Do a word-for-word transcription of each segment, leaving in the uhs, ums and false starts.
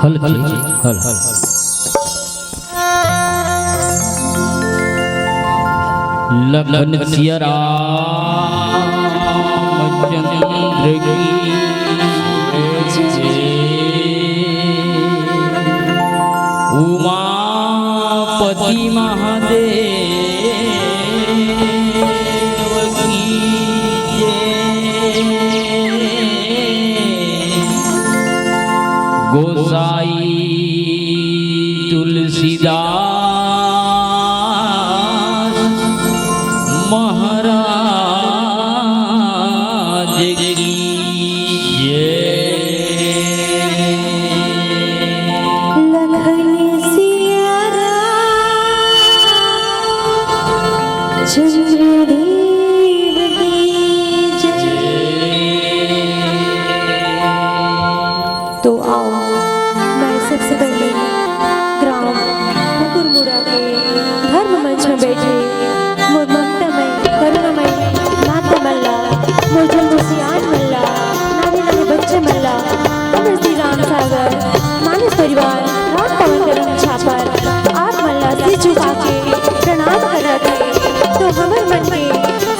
हल, हल, हल, हल। लखन सिया रामचंद्र की जय। उमापति महादेव की जय। गोसाई तुलसीदास महाराज की जय। लखन सिया रामचंद्र देव की जय। तो आओ, मैं सबसे पहले ग्राम कुकुरमुड़ा के धर्म मंच में बैठे मोर ममतामय, करुणामय माता मन ला, मोर जम्मो सियान मन ला, नाने नाने बच्चे मन ला, हमर श्री राम सागर मानस परिवार राम पवन कदम छापर आप मन ला सिर झुका के प्रणाम करत हे। तो हमर मन के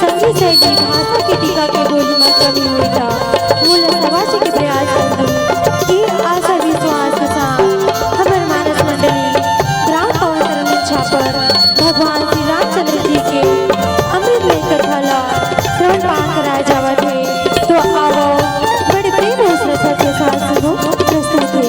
संगी सहेली भाषा के टीका के गोली म कमी होही त मोला सवासे के प्रयास करहूं। ये आशा विश्वास के साथ हमर मानस मंडली ग्राम पवन कदम छापर भगवान श्री रामचंद्र जी के अमृतमय कथा ला श्रवण पाठ कराए जावत हे। तो आवो, बड़े प्रेम अउ श्रद्धा के साथ सुनो, प्रस्तुत हे।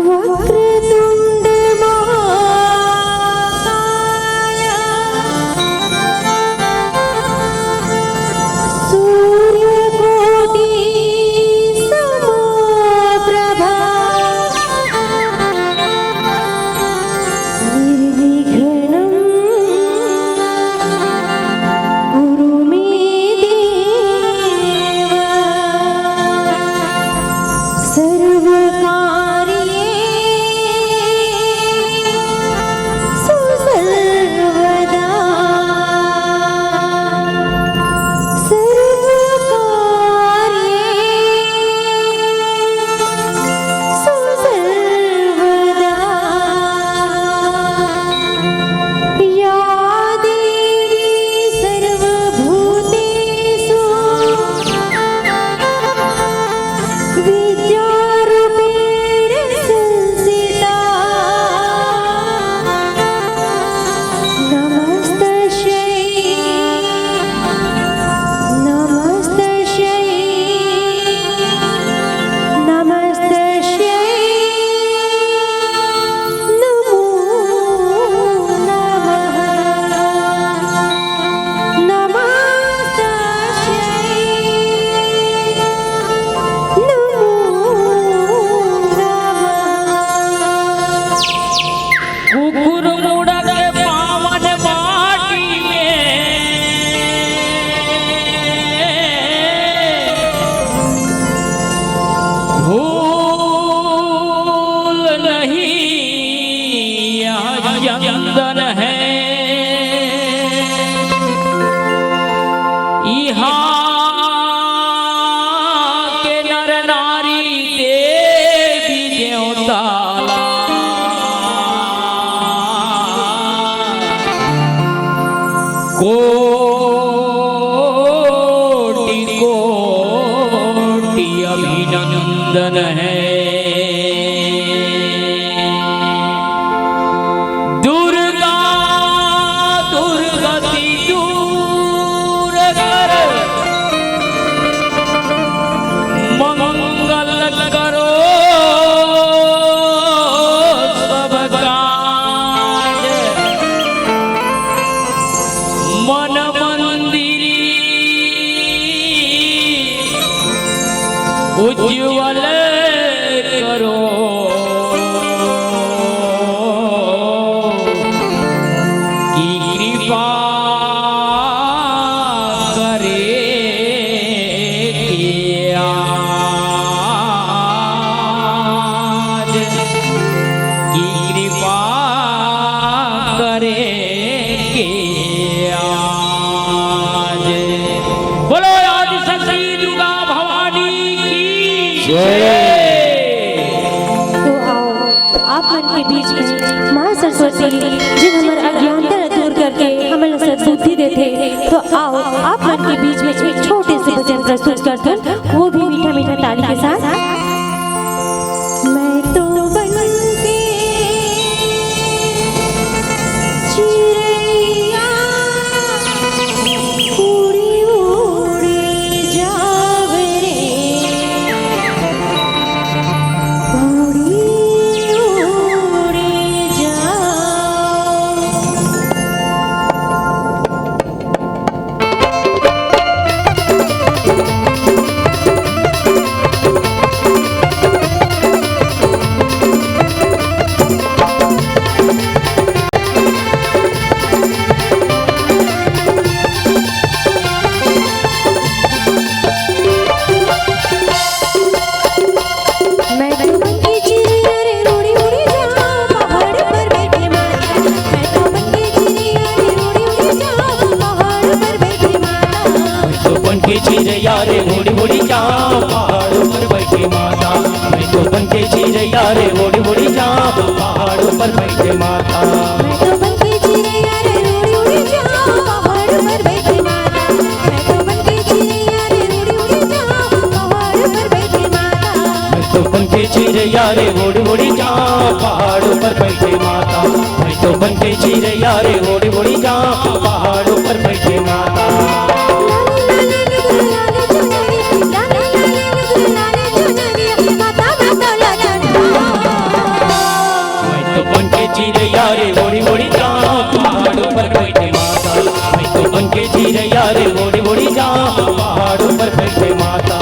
वक्रतुंड महाकाय सूर्यकोटि समप्रभा। निर्विघ्नं कुरु मे देव सर्वकार्येषु सर्वदा। सर्वकार्येषु सर्वदा। या देवी सर्वभूतेषु विद्यारूपेण संस्थिता। नमस्तस्यै, नमस्तस्यै, नमस्तस्यै नमो नमः। नमस्तस्यै नमो नमः। कुकुरमुड़ा के पावन माटी में धूल नहीं, यह चंदन है। इहाँ के नर नारी देवी देवता ला कोटि कोटि अभिनंदन है। दुर्गा दुर्गति दूर कर, मंगल करो सब काज। मन मंदिरी उज्जवल करो, की कृपा करे के आज, की कृपा तो आओ, आप मन के बीच में माँ सरस्वती, जिन हमर अज्ञानता ला दूर करके हमन ला सद्बुद्धि देथे, तो आओ, आप मन के बीच में एक छोटे से भजन प्रस्तुत करथन, वो भी मीठा मीठा ताली के साथ। मैं तो बन के चिरैया उड़ी उड़ी जाव रे, उड़ी उड़ी जाव। मैं तो बन के चिरैया रे, उड़ी उड़ी जाऊं पहाड़ पर बैठे माता। मैं तो बन के चिरैया रे, उड़ी उड़ी जाऊं पहाड़ पर बैठे माता। मैं तो बन के चिरैया रे, उड़ी उड़ी जाऊं पहाड़ पर बैठे माता। मैं तो बन के चिरैया रे, उड़ी उड़ी जाऊं पहाड़ पर बैठे माता। मैं तो बन के चिरैया रे, उड़ी उड़ी जाऊं पहाड़ पर बैठे माता। मैं तो बन के चिरैया रे, उड़ी उड़ी जाऊं पहाड़ पर बैठे माता। मैं तो बन के चिरैया रे, उड़ी उड़ी जाऊं पहाड़ पर बैठे माता। मैं तो बन के चिरैया रे, उड़ी उड़ी जाऊं पहाड़ पर बैठे माता। मैं तो बन के चिरैया रे, उड़ी उड़ी जाऊं पहाड़ पर बैठे माता।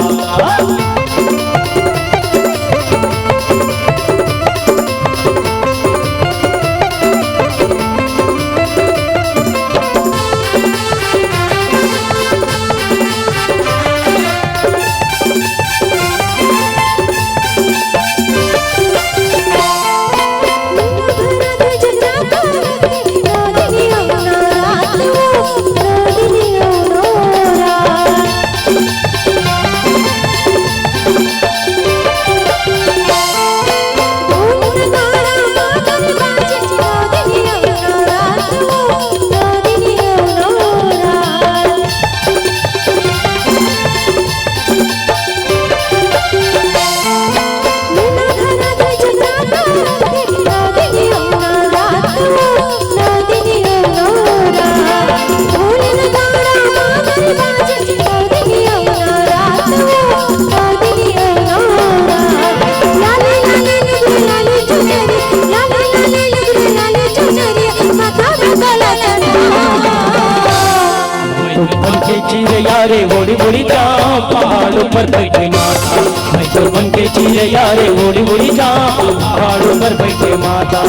मैं तो बन के चिरैया रे, उड़ी उड़ी जाऊं पहाड़ पर बैठे माता। मैं तो बन के चिरैया रे, उड़ी उड़ी जाऊं पहाड़ पर बैठे माता। मैं तो बन के चिरैया रे, उड़ी उड़ी जाऊं पहाड़ पर बैठे माता।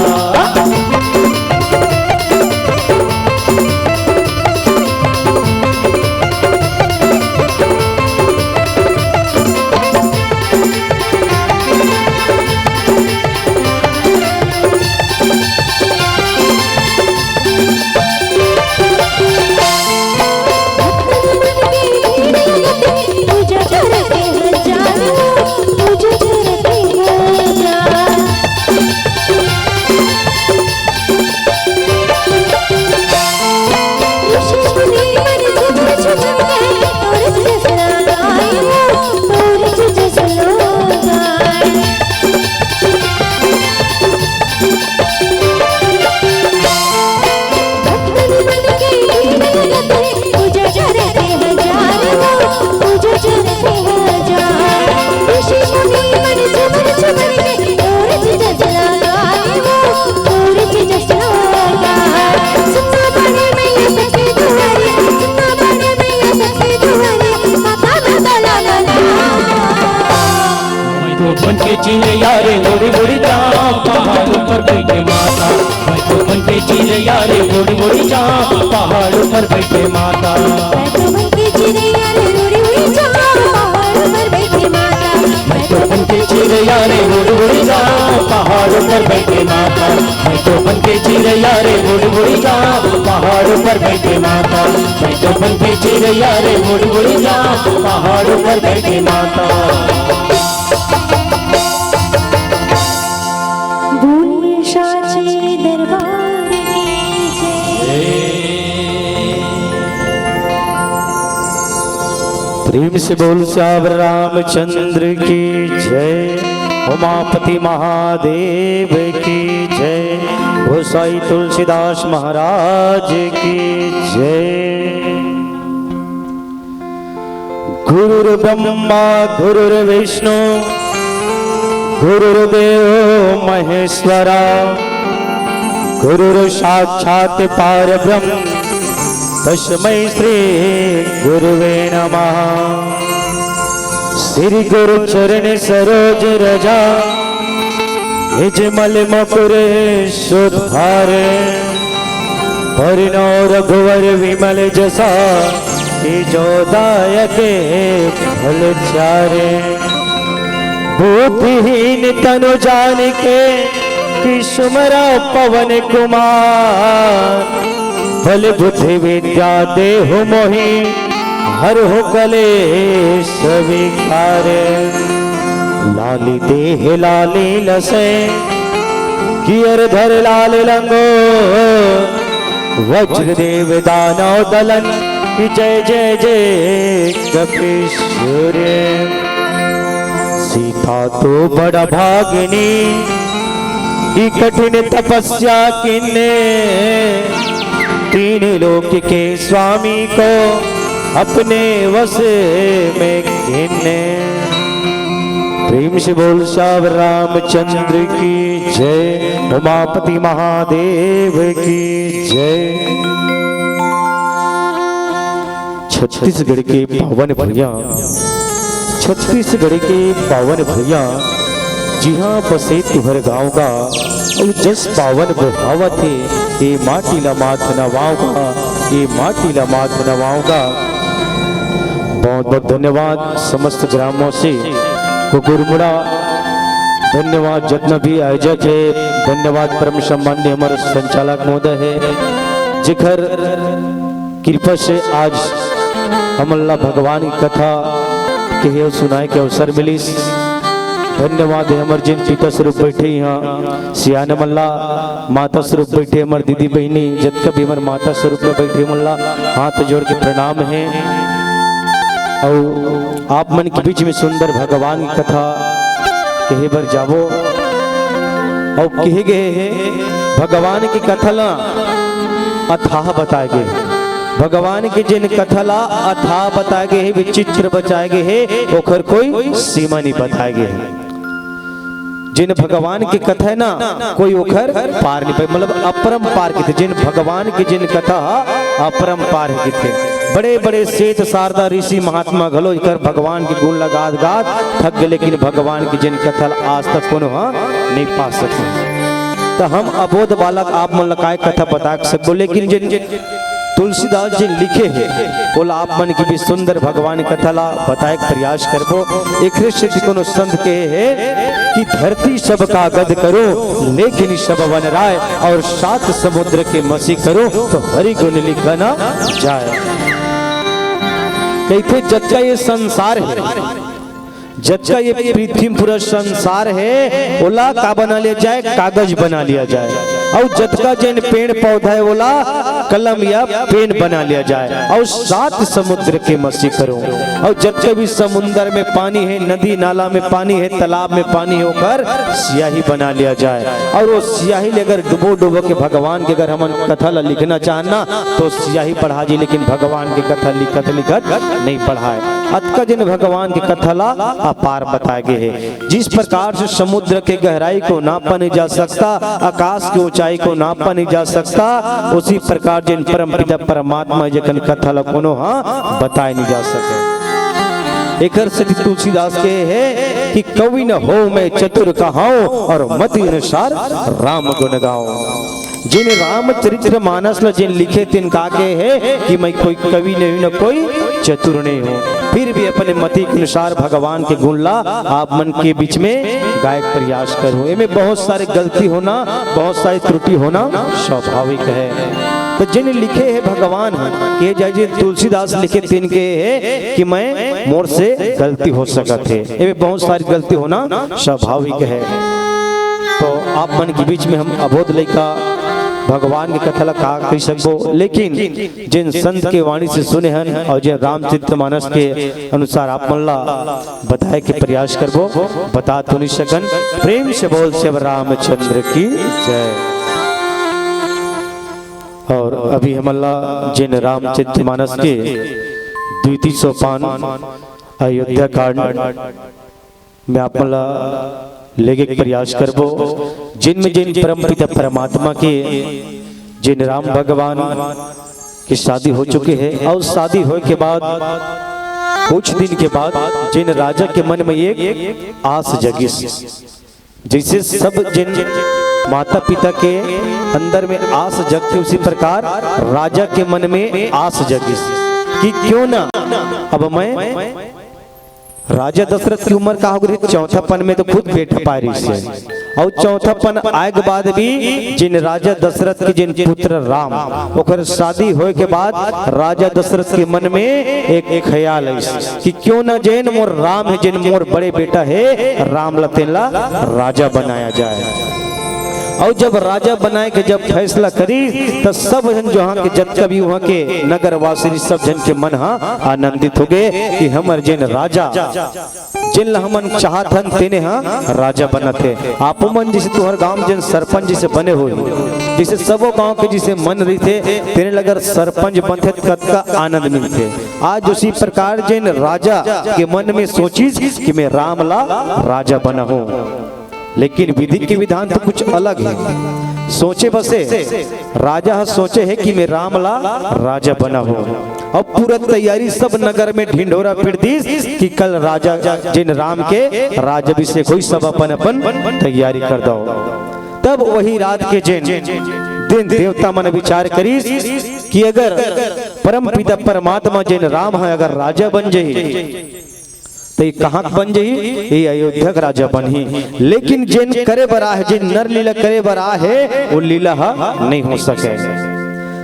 मैं तो बन के चिरैया रे, उड़ी उड़ी जाऊं पहाड़ पर बैठे माता। मैं तो बन के चिरैया रे, उड़ी उड़ी जाऊं पहाड़ पर बैठे माता। मैं तो बन के चिरैया रे, उड़ी उड़ी जाऊं पहाड़ पर बैठे माता। मैं तो बन के चिरैया रे, उड़ी उड़ी जाऊं पहाड़ पर बैठे माता। मैं तो बन के चिरैया रे, उड़ी उड़ी जाऊं पहाड़ पर बैठे माता। मैं तो बन के चिरैया रे, उड़ी उड़ी जाऊं पहाड़ पर बैठे माता। से बोल सियावर रामचंद्र की जय, उमापति महादेव की जय, गोसाई तुलसीदास महाराज की जय। गुरुर्ब्रह्मा गुरुर्विष्णु गुरुर्देव महेश्वरा, गुरुर्साक्षात् परब्रह्म तस्मै श्री गुरुवे नमः। श्री गुरु चरण सरोज रजा निज मल मुकुर सुधारे, बरनउँ रघुवर विमल जसा, कीजों दायक फल चारे। बुद्धिहीन तनु जानिके, कि सुमिरउँ पवन कुमार। बल बुद्धि विद्या देहु मोहि, हरहु कलेस विकार। लाली देह लाली लसै, कियर धर लाल लंगो। वज्रदेव दानव दलन की जय जय जय कपीश्वर। सीता तो बड़ भागिनी, की कठिन तपस्या कीन्हे, तीन लोक के स्वामी को अपने वश में कीन्हे। प्रेम से बोल सियावर रामचंद्र की जय, उमापति महादेव की जय। छत्तीसगढ़ के पावन भुइयां, छत्तीसगढ़ के पावन भुइयां, जिहां बसे तुंहर गांव गा, अउ जस पावन बोहावत हे, ए माटी ला माथ नवावंव गा, ए माटी ला माथ नवावंव गा। बहुत बहुत धन्यवाद समस्त ग्रामवासी, कुकुरमुड़ा, धन्यवाद जतना भी आयोजक हे, धन्यवाद परम सम्मान्य हमर संचालक महोदय हे, जेकर कृपा से आज हमन ला भगवान की कथा कहे अउ सुनाए के अवसर मिलिस। धन्यवाद हे हमर जेन पिता स्वरूप बइठे इहाँ सियान मन ला, माता स्वरूप बइठे हमर दीदी बहिनी, जतका भी हमर माता स्वरूप में बइठे मन ला हाथ जोड़ के प्रणाम हे। अउ आप मन के बीच में सुंदर भगवान की कथा कहे बर जाबो। अउ कहे गए हे, भगवान की कथा ला अथाह बताए गे। भगवान के जेन कथा ला अथाह बताए गे हे, विचित्र बताए गे हे, ओकर कोई सीमा नहीं बताए गे हे। जेन भगवान के कथा हे ना, कोई ओकर पार नहीं पाए, मतलब अपरंपार कथे। जेन भगवान के जेन कथा ह, अपरंपार हे कथे। बड़े-बड़े सेठ सारदा ऋषि महात्मा घलो एकर भगवान के गुण ला गात-गात थक गे, लेकिन भगवान के जेन कथा ला आज तक कोनो ह नहीं पा सके। त हम अबोध बालक आप मन ला काय कथा बता सकबो, लेकिन जेन तुलसीदास जी लिखे हे, ओला आप मन के भी सुंदर भगवान कथा ला बताए के प्रयास करबो। एकरे सेती कोनो संत कहे हे कि धरती सब कागद करो, लेखिन सब वन राय, और सात समुद्र के मसी करो, तो हरि गुण लिखा न जाए। कहिथे जतका ये संसार हे, जतका ये पृथ्वी पूरा संसार हे, ओला का बना लिया जाए? कागज बना लिया जाए। अउ जतका जेन पेड़ पौधा हे, ओला कलम या पेन बना लिया जाए। अउ सात समुद्र के मसी करो। अउ जतका भी समुंदर में पानी हे, नदी नाला में पानी हे, तालाब में पानी हे, ओकर सियाही बना लिया जाए। अउ वो सियाही ले अगर डुबो डुबो के भगवान के अगर हमन कथा ला लिखना चाहन ना, तो सियाही पढ़ा जी, लेकिन भगवान के कथा लिखत लिखत नहीं पढ़ाए। अतका जेन भगवान के कथा ला अपार बताए गे हे। जिस प्रकार से समुद्र के गहराई को नापा नहीं जा सकता, आकाश की ऊंचाई को नापा नहीं जा सकता, उसी प्रकार जेन परमपिता परमात्मा जेकर कथा ला कोनो ह बताए नहीं जा सके। एकर सेती तुलसीदास कहे हे कि कवि न होवँ मैं चतुर कहाऊँ, और मति अनुसार राम गुण गाऊँ। जेन रामचरित्र मानस ल जेन लिखे, तेन का कहे हे कि मैं कोई कवि नहीं हूँ, न कोई चतुर नहीं हूँ, फिर भी अपने मति के अनुसार भगवान के गुण ला आप मन के बीच में गाए के प्रयास करूँ। एमे बहुत सारे गलती होना, बहुत सारी त्रुटि होना स्वाभाविक हे। त जेन लिखे हे भगवान ह, कहे जाए जेन तुलसीदास लिखे, तेन कहे हे कि मैं, मोर से गलती हो सकत हे, एमे बहुत सारी गलती होना स्वाभाविक हे। तो आप मन के बीच में हम अबोध लइका भगवान के कथा ला का कहि सकबो, लेकिन जेन संत के वाणी से सुने हन अउ जेन रामचरित मानस के अनुसार आप मन ला बताए के प्रयास करबो, बता तो नहीं सकन। प्रेम से बोल शिव रामचंद्र की जय। अउ अभी हमन ला जेन रामचरित मानस के द्वितीय सोपान अयोध्या कांड में आप मन ला लेगे के प्रयास करबो, जिनमें जिन परमपिता परमात्मा के, जिन राम भगवान की शादी हो चुके हे अउ शादी होए के बाद कुछ दिन के बाद जिन राजा के मन में एक आस जगिस, जैसे सब जिन माता पिता के अंदर में आस जगती, उसी प्रकार राजा के मन में आस जगिस कि क्यों ना अब मैं राजा दशरथ की उम्र का हो गई, चौथापन में तो खुद बेटा पाए रहिस हे। अउ चौथापन आए के बाद भी जिन राजा दशरथ के जिन पुत्र राम, ओकर शादी होए के बाद राजा दशरथ के मन में एक ख्याल आइस कि क्यों ना जेन मोर राम हे, जेन मोर बड़े बेटा हे, राम ला तेन ला राजा बनाया जाए। अउ जब राजा बनाए के जब फैसला करी, त सब झन जो वहाँ के जतका भी वहाँ के नगरवासी सब झन के मन हा आनंदित हो गए कि हमर जेन राजा, जेन ला हमन चाहत हन, तेने हा राजा बनत हे। आपो मन जैसे तुहर गांव जेन सरपंच जैसे बने हो, जैसे सबो गांव के जैसे मन रहिथे, तेने ला अगर सरपंच बनथे त कतका आनंद मिलथे। आज उसी प्रकार जेन राजा के मन में सोचिस कि मैं राम ला राजा बनाहूं, लेकिन विधि के विधान तो कुछ अलग हे। सोचे बसे राजा ह सोचे हे कि मैं राम ला राजा बनाहूं। अब पूरा तैयारी सब नगर में ढिंढोरा पिट दिस कि कल राजा जेन राम के राजाभिषेक होई, सब अपन अपन तैयारी कर दो। तब वही रात के जेन दिन देवता मन विचार करिस कि अगर परम पिता परमात्मा जेन राम हे अगर राजा बन जाही, त ये कहाँ के बन जाही? ये अयोध्या के राजा बनही। लेकिन जेन करे बर आहे, जेन नर लीला करे बर आहे, वो लीला ह नहीं हो सके।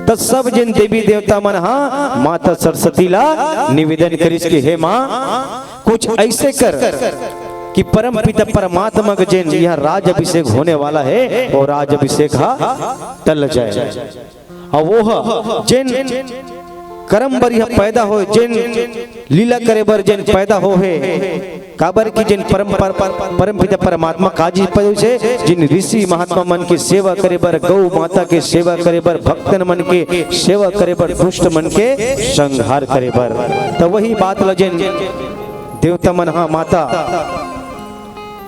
त सब जेन देवी देवता मन हा माता सरस्वती ला निवेदन करिस कि हे माँ, कुछ ऐसे कर कि परम पिता परमात्मा के जेन यहाँ राज अभिषेक होने वाला हे, वो राज अभिषेक हा टल जाए। अउ वो ह जेन करम बर यह पैदा होए, जेन लीला करे बर जेन पैदा होहे, काबर कि जेन परम, पर, पर, परम पिता परमात्मा काजी पैदा होइसे, जिन ऋषि महात्मा मन के सेवा करे बर, गौ माता के सेवा करे बर, भक्तन मन के सेवा करे बर, दुष्ट मन के संहार करे बर। त वही बात ल जेन देवता मन हा माता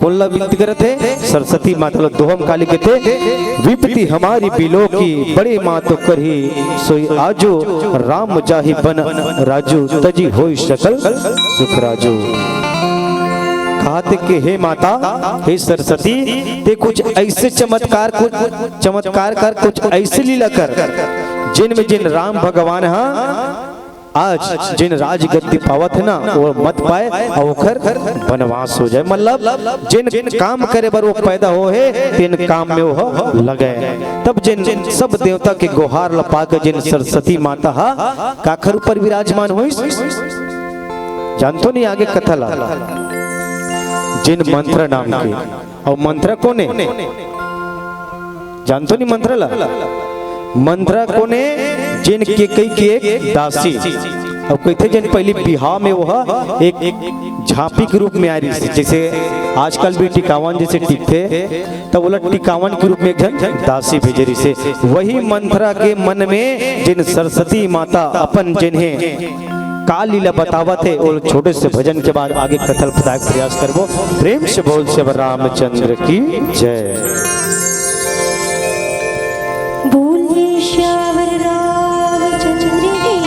कोन ला विनती करत हे? सरस्वती माता ला। दोहा म काली कहथे, विपत्ति हमारी बिलो की, बड़े माँ तो करही सोई आजो, राम जाहि बन राजो, तजि होई सकल सुख राजो। कहत हे कि हे माता, हे सरस्वती, ते कुछ ऐसे चमत्कार, कुछ चमत्कार कर, कुछ ऐसे लीला कर, जिनमें जिन राम भगवान हा आज जेन राजगद्दी पावत हे ना, वो मत पाए अउ ओखर बनवास हो जाए। मतलब जेन काम करे बर वो पैदा होहे, तेन काम में वो लगे। तब जेन सब देवता के गोहार ल पाके जेन सरस्वती माता हा काखर ऊपर विराजमान होइस, जानथो नहीं आगे कथा ला, जेन मंथरा नाम के। अउ मंथरा कोन ए? जानथो नहीं मंथरा ला? मंथरा कोन ए? जेन केकई के एक दासी। अब कहिथे जेन पहली बिहाव में वो एक झांपी के रूप में आए रहिस, जैसे आजकल भी टिकावन जैसे टिकथे, तब ओला टिकावन के रूप में एक झन दासी भेजे रहिस। वही मंथरा के मन में जेन सरस्वती माता अपन जेन हे का लीला बतावत हे, वो छोटे से भजन के बाद आगे कथा ल बताए के प्रयास करबो। प्रेम से बोल शिव रामचंद्र की जय। बोलिए श्यावर रामचंद्र की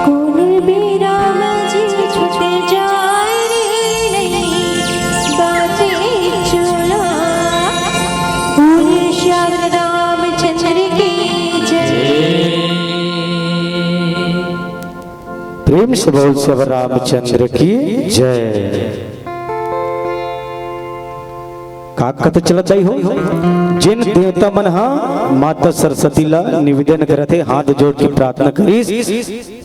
कोन बेरा म जी छूट जाय रे, नइ बाटे चोला। बोल श्याम रामचंद्र की जय। प्रेम से बोल श्याम रामचंद्र की जय। का कथा चलत आई हो? जिन देवता मन ह माता सरस्वती ला निवेदन करत हे, हाथ जोड़ के प्रार्थना करिस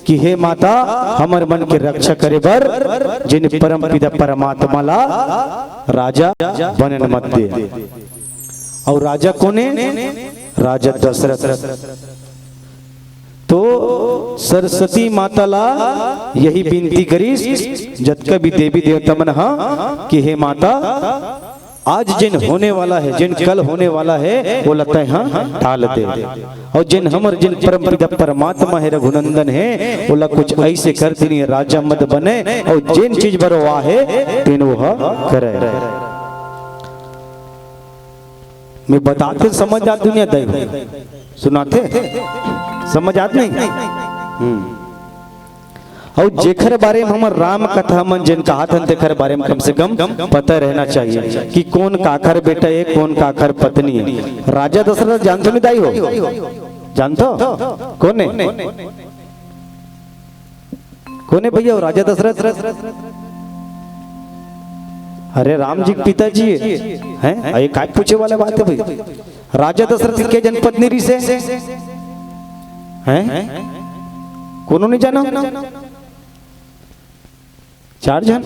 कि हे माता, हमर मन के रक्षा करे बर जिन परम पिता परमात्मा ला राजा बनन मत दे। अउ राजा कोने? राजा दशरथ। तो सरस्वती माता ला यही बिनती करिस, जतका भी देवी देवता मन ह, कि हे माता, आज जेन होने वाला हे, जेन कल होने वाला हे, ओला तैं ह टाल दे। अउ जेन हमर, जेन परमपिता परमात्मा हे, रघुनंदन हे, ओला कुछ अइसे कर देनी, राजा मत बने, अउ जेन चीज बर ओ आहे, तेन ओह करे। मैं बताते समझ आत दुनिया दाई हो। सुनाते? समझ आत नहीं? हम्म। अउ जेखर बारे में हमर राम कथा मन जेन कहत हन, तेखर बारे में कम से कम पता रहना चाहिए कि कोन काखर बेटा हे, कोन काखर पत्नी हे। राजा दशरथ जानथो नहीं दाई हो? जानथो? कोन हे? कोन हे भैया, वो राजा दशरथ? अरे, राम जी के पिताजी हे। हैं? अरे, काय पूछे वाला बात हे भाई? राजा दशरथ के के झन पत्नी रिहिसे? हैं? कोनो नहीं जाना? चार झन?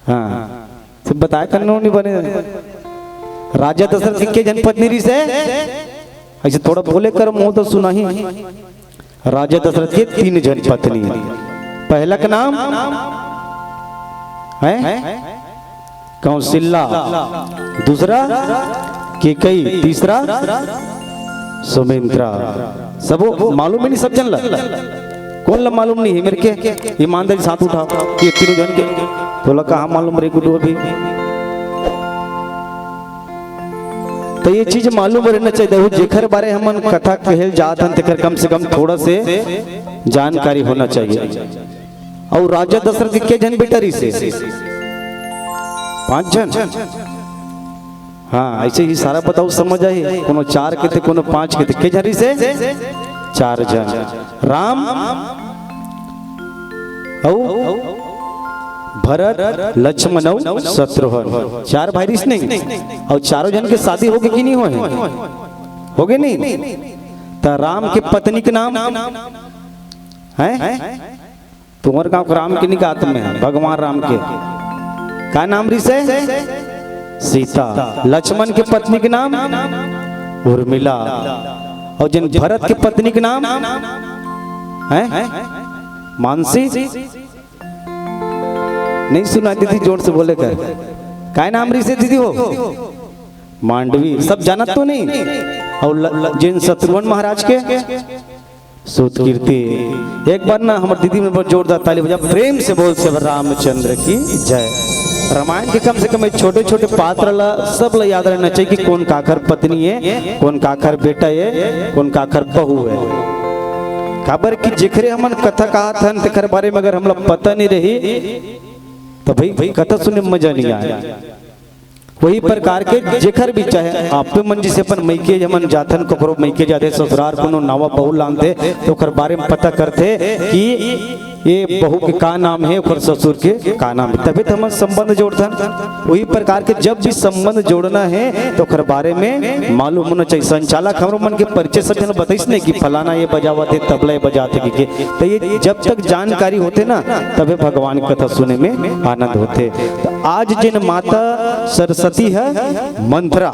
हाँ, सब बताए करनो नहीं बने। राजा दशरथ के के झन पत्नी रिहिसे? अइसे थोड़ा बोले कर, मोह तो सुनाही। राजा दशरथ के तीन झन पत्नी। पहला के नाम हे कौशल्या, दूसरा कैकई, तीसरा सुमित्रा। सबो मालूम हे नहीं, सब झन ला? कोन ला मालूम नहीं हे मेरे के? ईमानदारी साथ उठाओ, ये तीनों झन के। तोला कहाँ मालूम रे गुड्डू अभी? तो ये चीज मालूम रहना चाहिए। देखो, जेखर बारे हमन कथा कहेल जात हन, तेखर कम से कम थोड़ा से जानकारी होना चाहिए। अउ राजा दशरथ के के झन बेटा रिहिसे? पांच झन। हाँ, अइसे ही सारा बताओ, समझ आही। कोनो चार कथे, कोनो पांच कथे, के झन रिहिसे? चार झन। राम अउ भरत, लक्ष्मण अउ शत्रुघ्न, चार भाई रिहिस नहीं। अउ चारों झन के शादी होगे कि नहीं होए? होगे नहीं? त राम के पत्नी के नाम हे? तुम्हर गांव के राम के निकात में हे, भगवान राम के का नाम रिहिसे? सीता। लक्ष्मण के पत्नी के नाम उर्मिला। अउ जेन भरत के पत्नी के नाम हे मानसी। नहीं सुना दीदी, जोर से बोले कर। काय नाम रिहिसे दीदी हो? मांडवी। सब जानत तो नहीं? अउ ल-, ल-, जेन शत्रुघ्न महाराज के सूत कीर्ति। एक बार ना हमर दीदी मन बर जोरदार ताली बजा, प्रेम से बोल श्री रामचंद्र की जय। रामायण के कम से कम ये छोटे-छोटे पात्र ला, सब ला याद रहना चाहिए कि कोन काखर पत्नी हे, कोन काखर बेटा हे, कोन काखर बहू हे। काबर कि जेखरे हमन कथा कहत हन, तेखर बारे में अगर हमला पता नहीं रही, त भाई, कथा सुने में मजा नहीं आए। वही प्रकार के जेखर भी, चाहे आप मन जइसे अपन मइके हमन जाथन, ककरो मइके जाथे, ससुरार कोनो नवा बहू लानथे, त ओकर बारे में पता करथे कि ये बहू के का नाम हे, ओकर ससुर के का नाम हे, तभे त हमन संबंध जोड़थन। वही प्रकार के जब भी संबंध जोड़ना हे, त ओकर बारे में मालूम होना चाहिए। संचालक हमरो मन के परिचय सब झन बताइस नहीं कि फलाना ये बजावत हे, तबला ये बजात हे, कि के। त ये जब तक जानकारी होथे ना, तभे भगवान के कथा सुने में आनंद होथे। त आज जेन माता सरस्वती हे, मंथरा,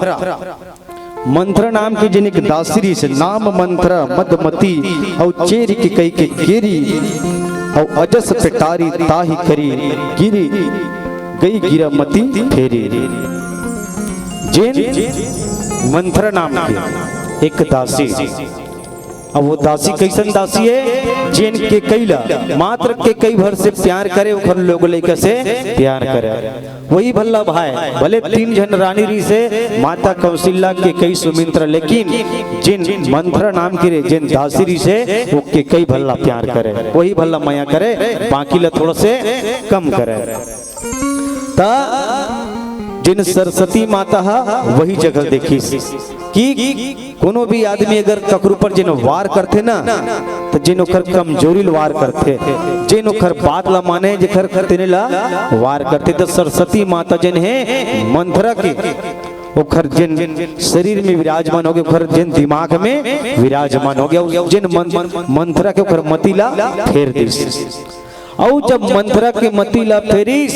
मंथरा नाम के जेन एक दासी रिहिसे, नाम मंथरा मदमती, अउ चेरि के कहि के केरी, अउ अजस पेटारी ताहि करी, गिरी गई गिरा मती फेरी। जेन मंथरा नाम के एक दासी। अब वो दासी कइसन दासी हे? जेन केकई ला मात्र केकई भर से प्यार करे, ओखर लोग लइका से प्यार करे। वही भल्ला भाई, भले तीन झन रानी रहिसे, माता कौशल्या, केकई, सुमित्रा, लेकिन जेन मंथरा नाम के रे, जेन दासी रहिसे, वो केकई भल्ला प्यार करे, वही भल्ला मया करे, बाकी ला थोड़ा से कम करे। त जेन सरस्वती माता ह वही जगह देखिस कि कोनो भी आदमी अगर ककरो ऊपर जेन वार करथे ना, त जेन ओखर कमजोरी ल वार करथे, जेन ओखर बात ल माने, जेखर तेने ल वार करथे, त सरस्वती माता जेन हे मंथरा के, ओखर जेन शरीर में विराजमान होगे, ओखर जेन दिमाग में विराजमान होगे, अउ जेन मन, मंथरा के ओखर मति ल फेर दिस। अउ जब मंथरा के मति ला फेरिस,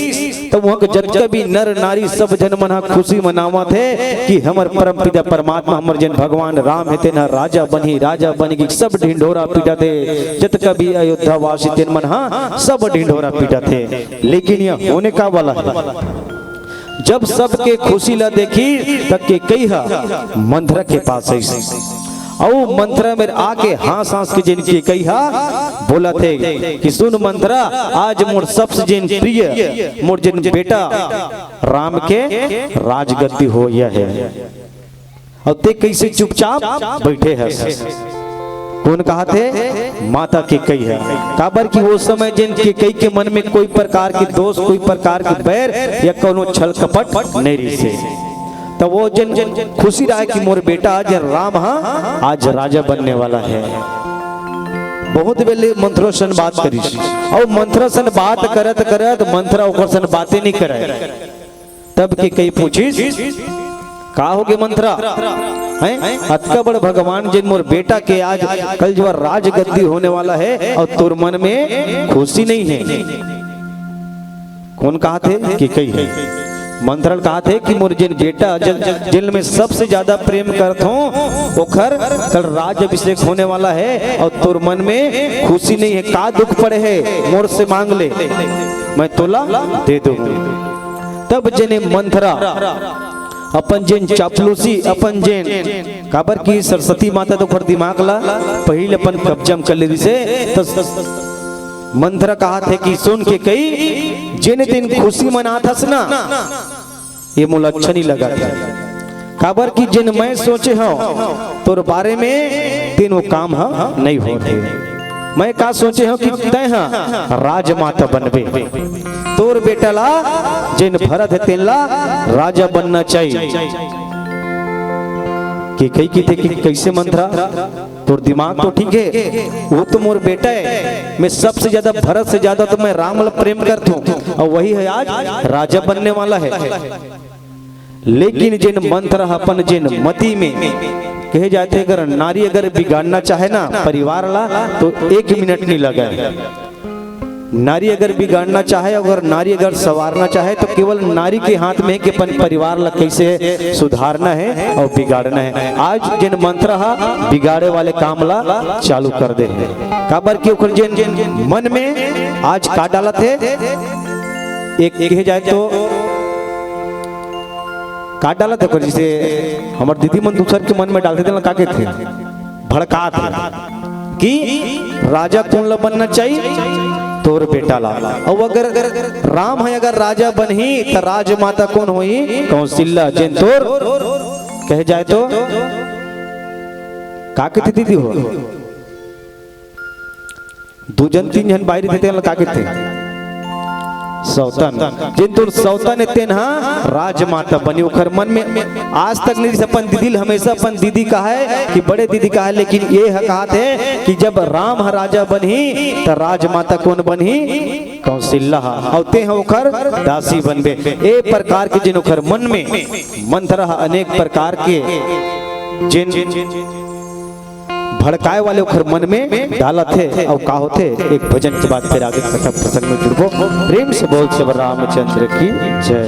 त उहाँ के जतका भी नर नारी सब झन मन ह खुशी मनावत हे कि हमर परमपिता परमात्मा, हमर जेन भगवान राम हे, तेन ह राजा बनही, राजा बनही, सब ढिंढोरा पीटत हे। जतका भी अयोध्या वासी तेन मन ह सब ढिंढोरा पीटत हे। लेकिन ये होने का वाला हे? जब सबके खुशी ला देखिस, त केकई ह मंथरा के पास आइस। अउ मंथरा मेर आके हाँस हाँस के जेन केकई ह बोलत हे कि सुन मंथरा, आज मोर सबसे जेन प्रिय, मोर जेन बेटा राम के राजगद्दी होइया हे, अउ तें कइसे चुपचाप बइठे हस? कोन कहत हे? माता केकई ह। काबर कि ओ समय जेन केकई के मन में कोई प्रकार के दोष, कोई प्रकार के बैर या कोनो छल कपट नइ रहिसे। त ओ जेन खुशी रहय कि मोर बेटा जेन राम ह आज राजा बनने वाला हे। बहुत बेले मंथरा सन बात करिस, अउ मंथरा सन बात करत करत मंथरा ओकर सन बाते नइ करय। तब केकई पूछिस, का होगे मंथरा? हैं? अतका बड़ भगवान जेन मोर बेटा के आज कल जो राजगद्दी होने वाला हे अउ तोर मन में खुशी नइ हे। कोन कहत हे? केकई ह। मंथरा कहत हे कि मोर जेन बेटा, जेन, जेन ल मैं सबसे ज्यादा प्रेम करत हंव, ओखर कल राज अभिषेक होने वाला हे अउ तोर मन में खुशी नइ हे। का दुख पड़े हे, मोर से मांग ले, मैं तोला दे दूं। तब जेन मंथरा अपन जेन चापलूसी, अपन जेन, काबर कि सरस्वती माता तो ओखर दिमाग ला पहिली अपन कब्जा म कर ले रिहिसे, त मंथरा कहत हे कि सुन केकई, जेन तेन खुशी मनात हस ना, ये मोला अच्छा नइ लगत हे। काबर कि जेन मैं सोचे हंव तोर बारे में, तेन ओ काम ह नइ होत हे। मैं का सोचे हंव कि तैं ह राजमाता बनबे, तोर बेटा ला जेन भरत हे तेन ला राजा बनना चाहिए। केकई कहिथे कि कइसे मंथरा, तोर दिमाग तो ठीक हे, ओ तो मोर बेटा हे, मैं सबसे ज्यादा, भरत से ज्यादा तो मैं राम ला प्रेम करत हंव, अउ वही ह आज राजा बनने वाला हे। लेकिन जेन मंथरा ह अपन जेन मति में, कहे जाथे अगर नारी अगर बिगाड़ना चाहे ना परिवार ला, तो एक मिनट नइ लगय। नारी अगर बिगाड़ना चाहे, अगर नारी अगर संवारना चाहे, तो केवल नारी के हाथ में हे कि अपन परिवार ला कइसे सुधारना हे अउ बिगाड़ना हे। आज जेन मंथरा ह बिगाड़े वाले काम ला चालू कर दे हे, काबर कि ओखर जेन मन में आज का डालत हे, एक कहे जाए तो का डालत हे ओखर, जइसे हमर दीदी मन दूसर के मन में डालथे, तेला का कहिथे? भड़कात हे कि राजा कोन ला बनना चाहिए? तोर बेटा ला। अउ अगर राम ह अगर राजा बनही, त राजमाता कोन होही? कौशल्या, जेन तोर, कहे जाए तो का कहिथे दीदी हो? दू झन तीन झन बाहिर रहिथे, तेला का कहिथे? सौतन। जेन तोर सौतन हे, तेन ह राजमाता बनही। ओखर मन में आज तक नइ रिहिस, अपन दीदी ल हमेशा अपन दीदी कहय कि बड़े दीदी कहय, लेकिन ये ह कहत हे कि जब राम ह राजा बनही, त राजमाता कोन बनही? कौशल्या ह। अउ तें ह ओखर दासी बनबे। ए प्रकार के जेन ओखर मन में मंथरा ह अनेक प्रकार के जेन भड़काए वाले ओखर मन में डालत हे। अउ का होथे, एक भजन के बाद फिर आगे कथा प्रसंग में जुड़बो। प्रेम से बोल सब रामचंद्र की जय।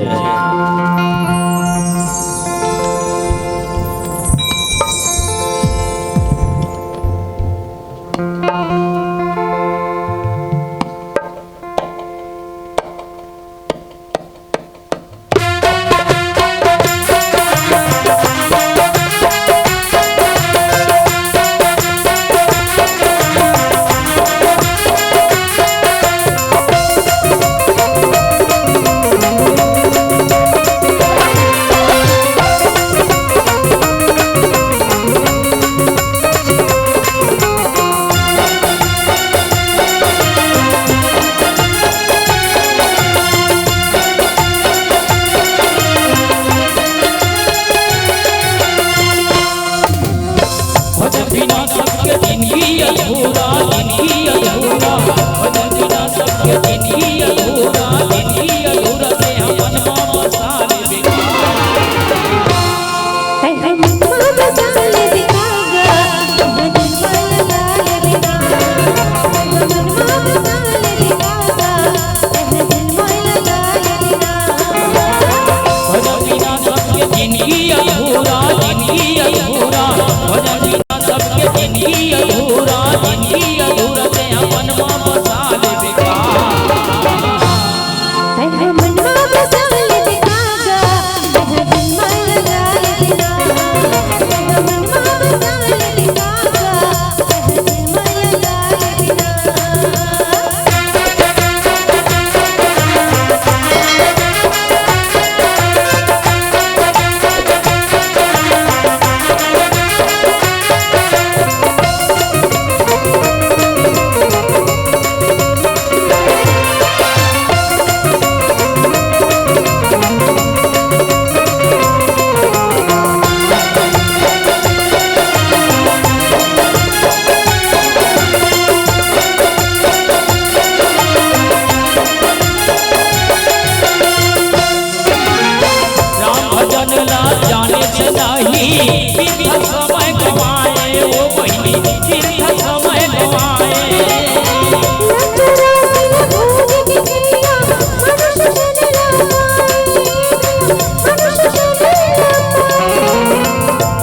ला जाने से नहीं, तीर्थ समय गवाए, ओ बहिनी, तीर्थ समय गवाए।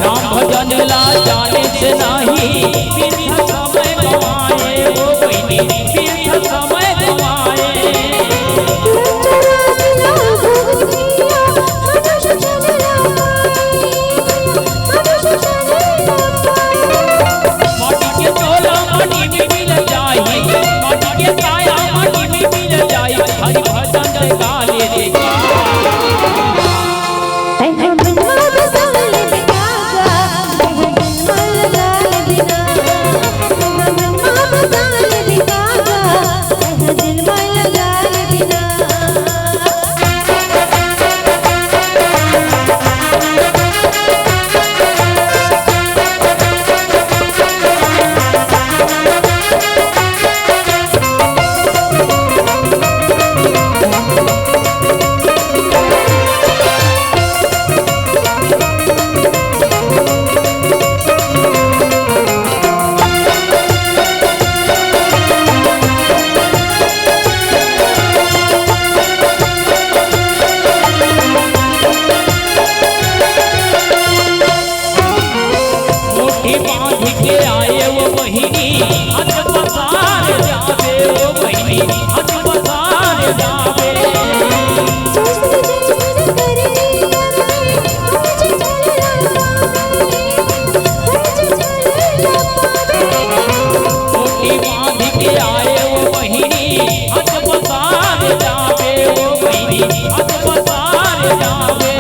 राम भजन ला जाने से नहीं, तीर्थ समय गवाए, ओ बहिनी, तीर्थ समय गवाए। माटी के टोला माटी में मिल जाई, माटी के काया माटी में मिल जाई, हरि भजन से गाले रे गा। मुट्ठी बांध के आए वो बहिनी, हाथ पसार जावे वो बहिनी, हाथ पसार जावे। मुट्ठी बांध के आए वो बहिनी, हाथ पसार जावे वो बहिनी, हाथ पसार जावे।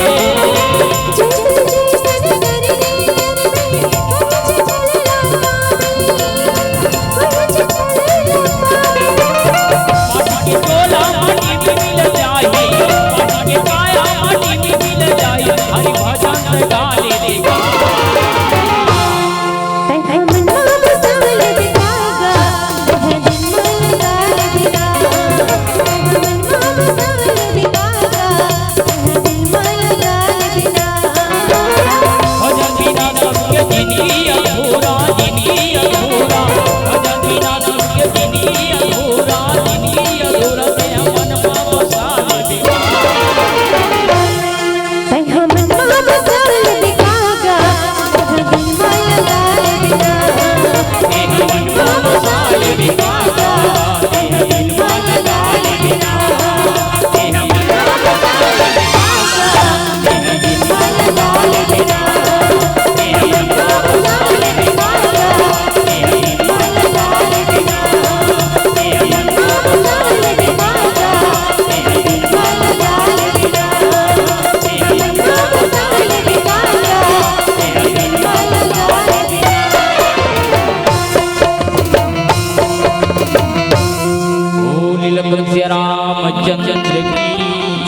बोल लखन सिया रामचंद्र की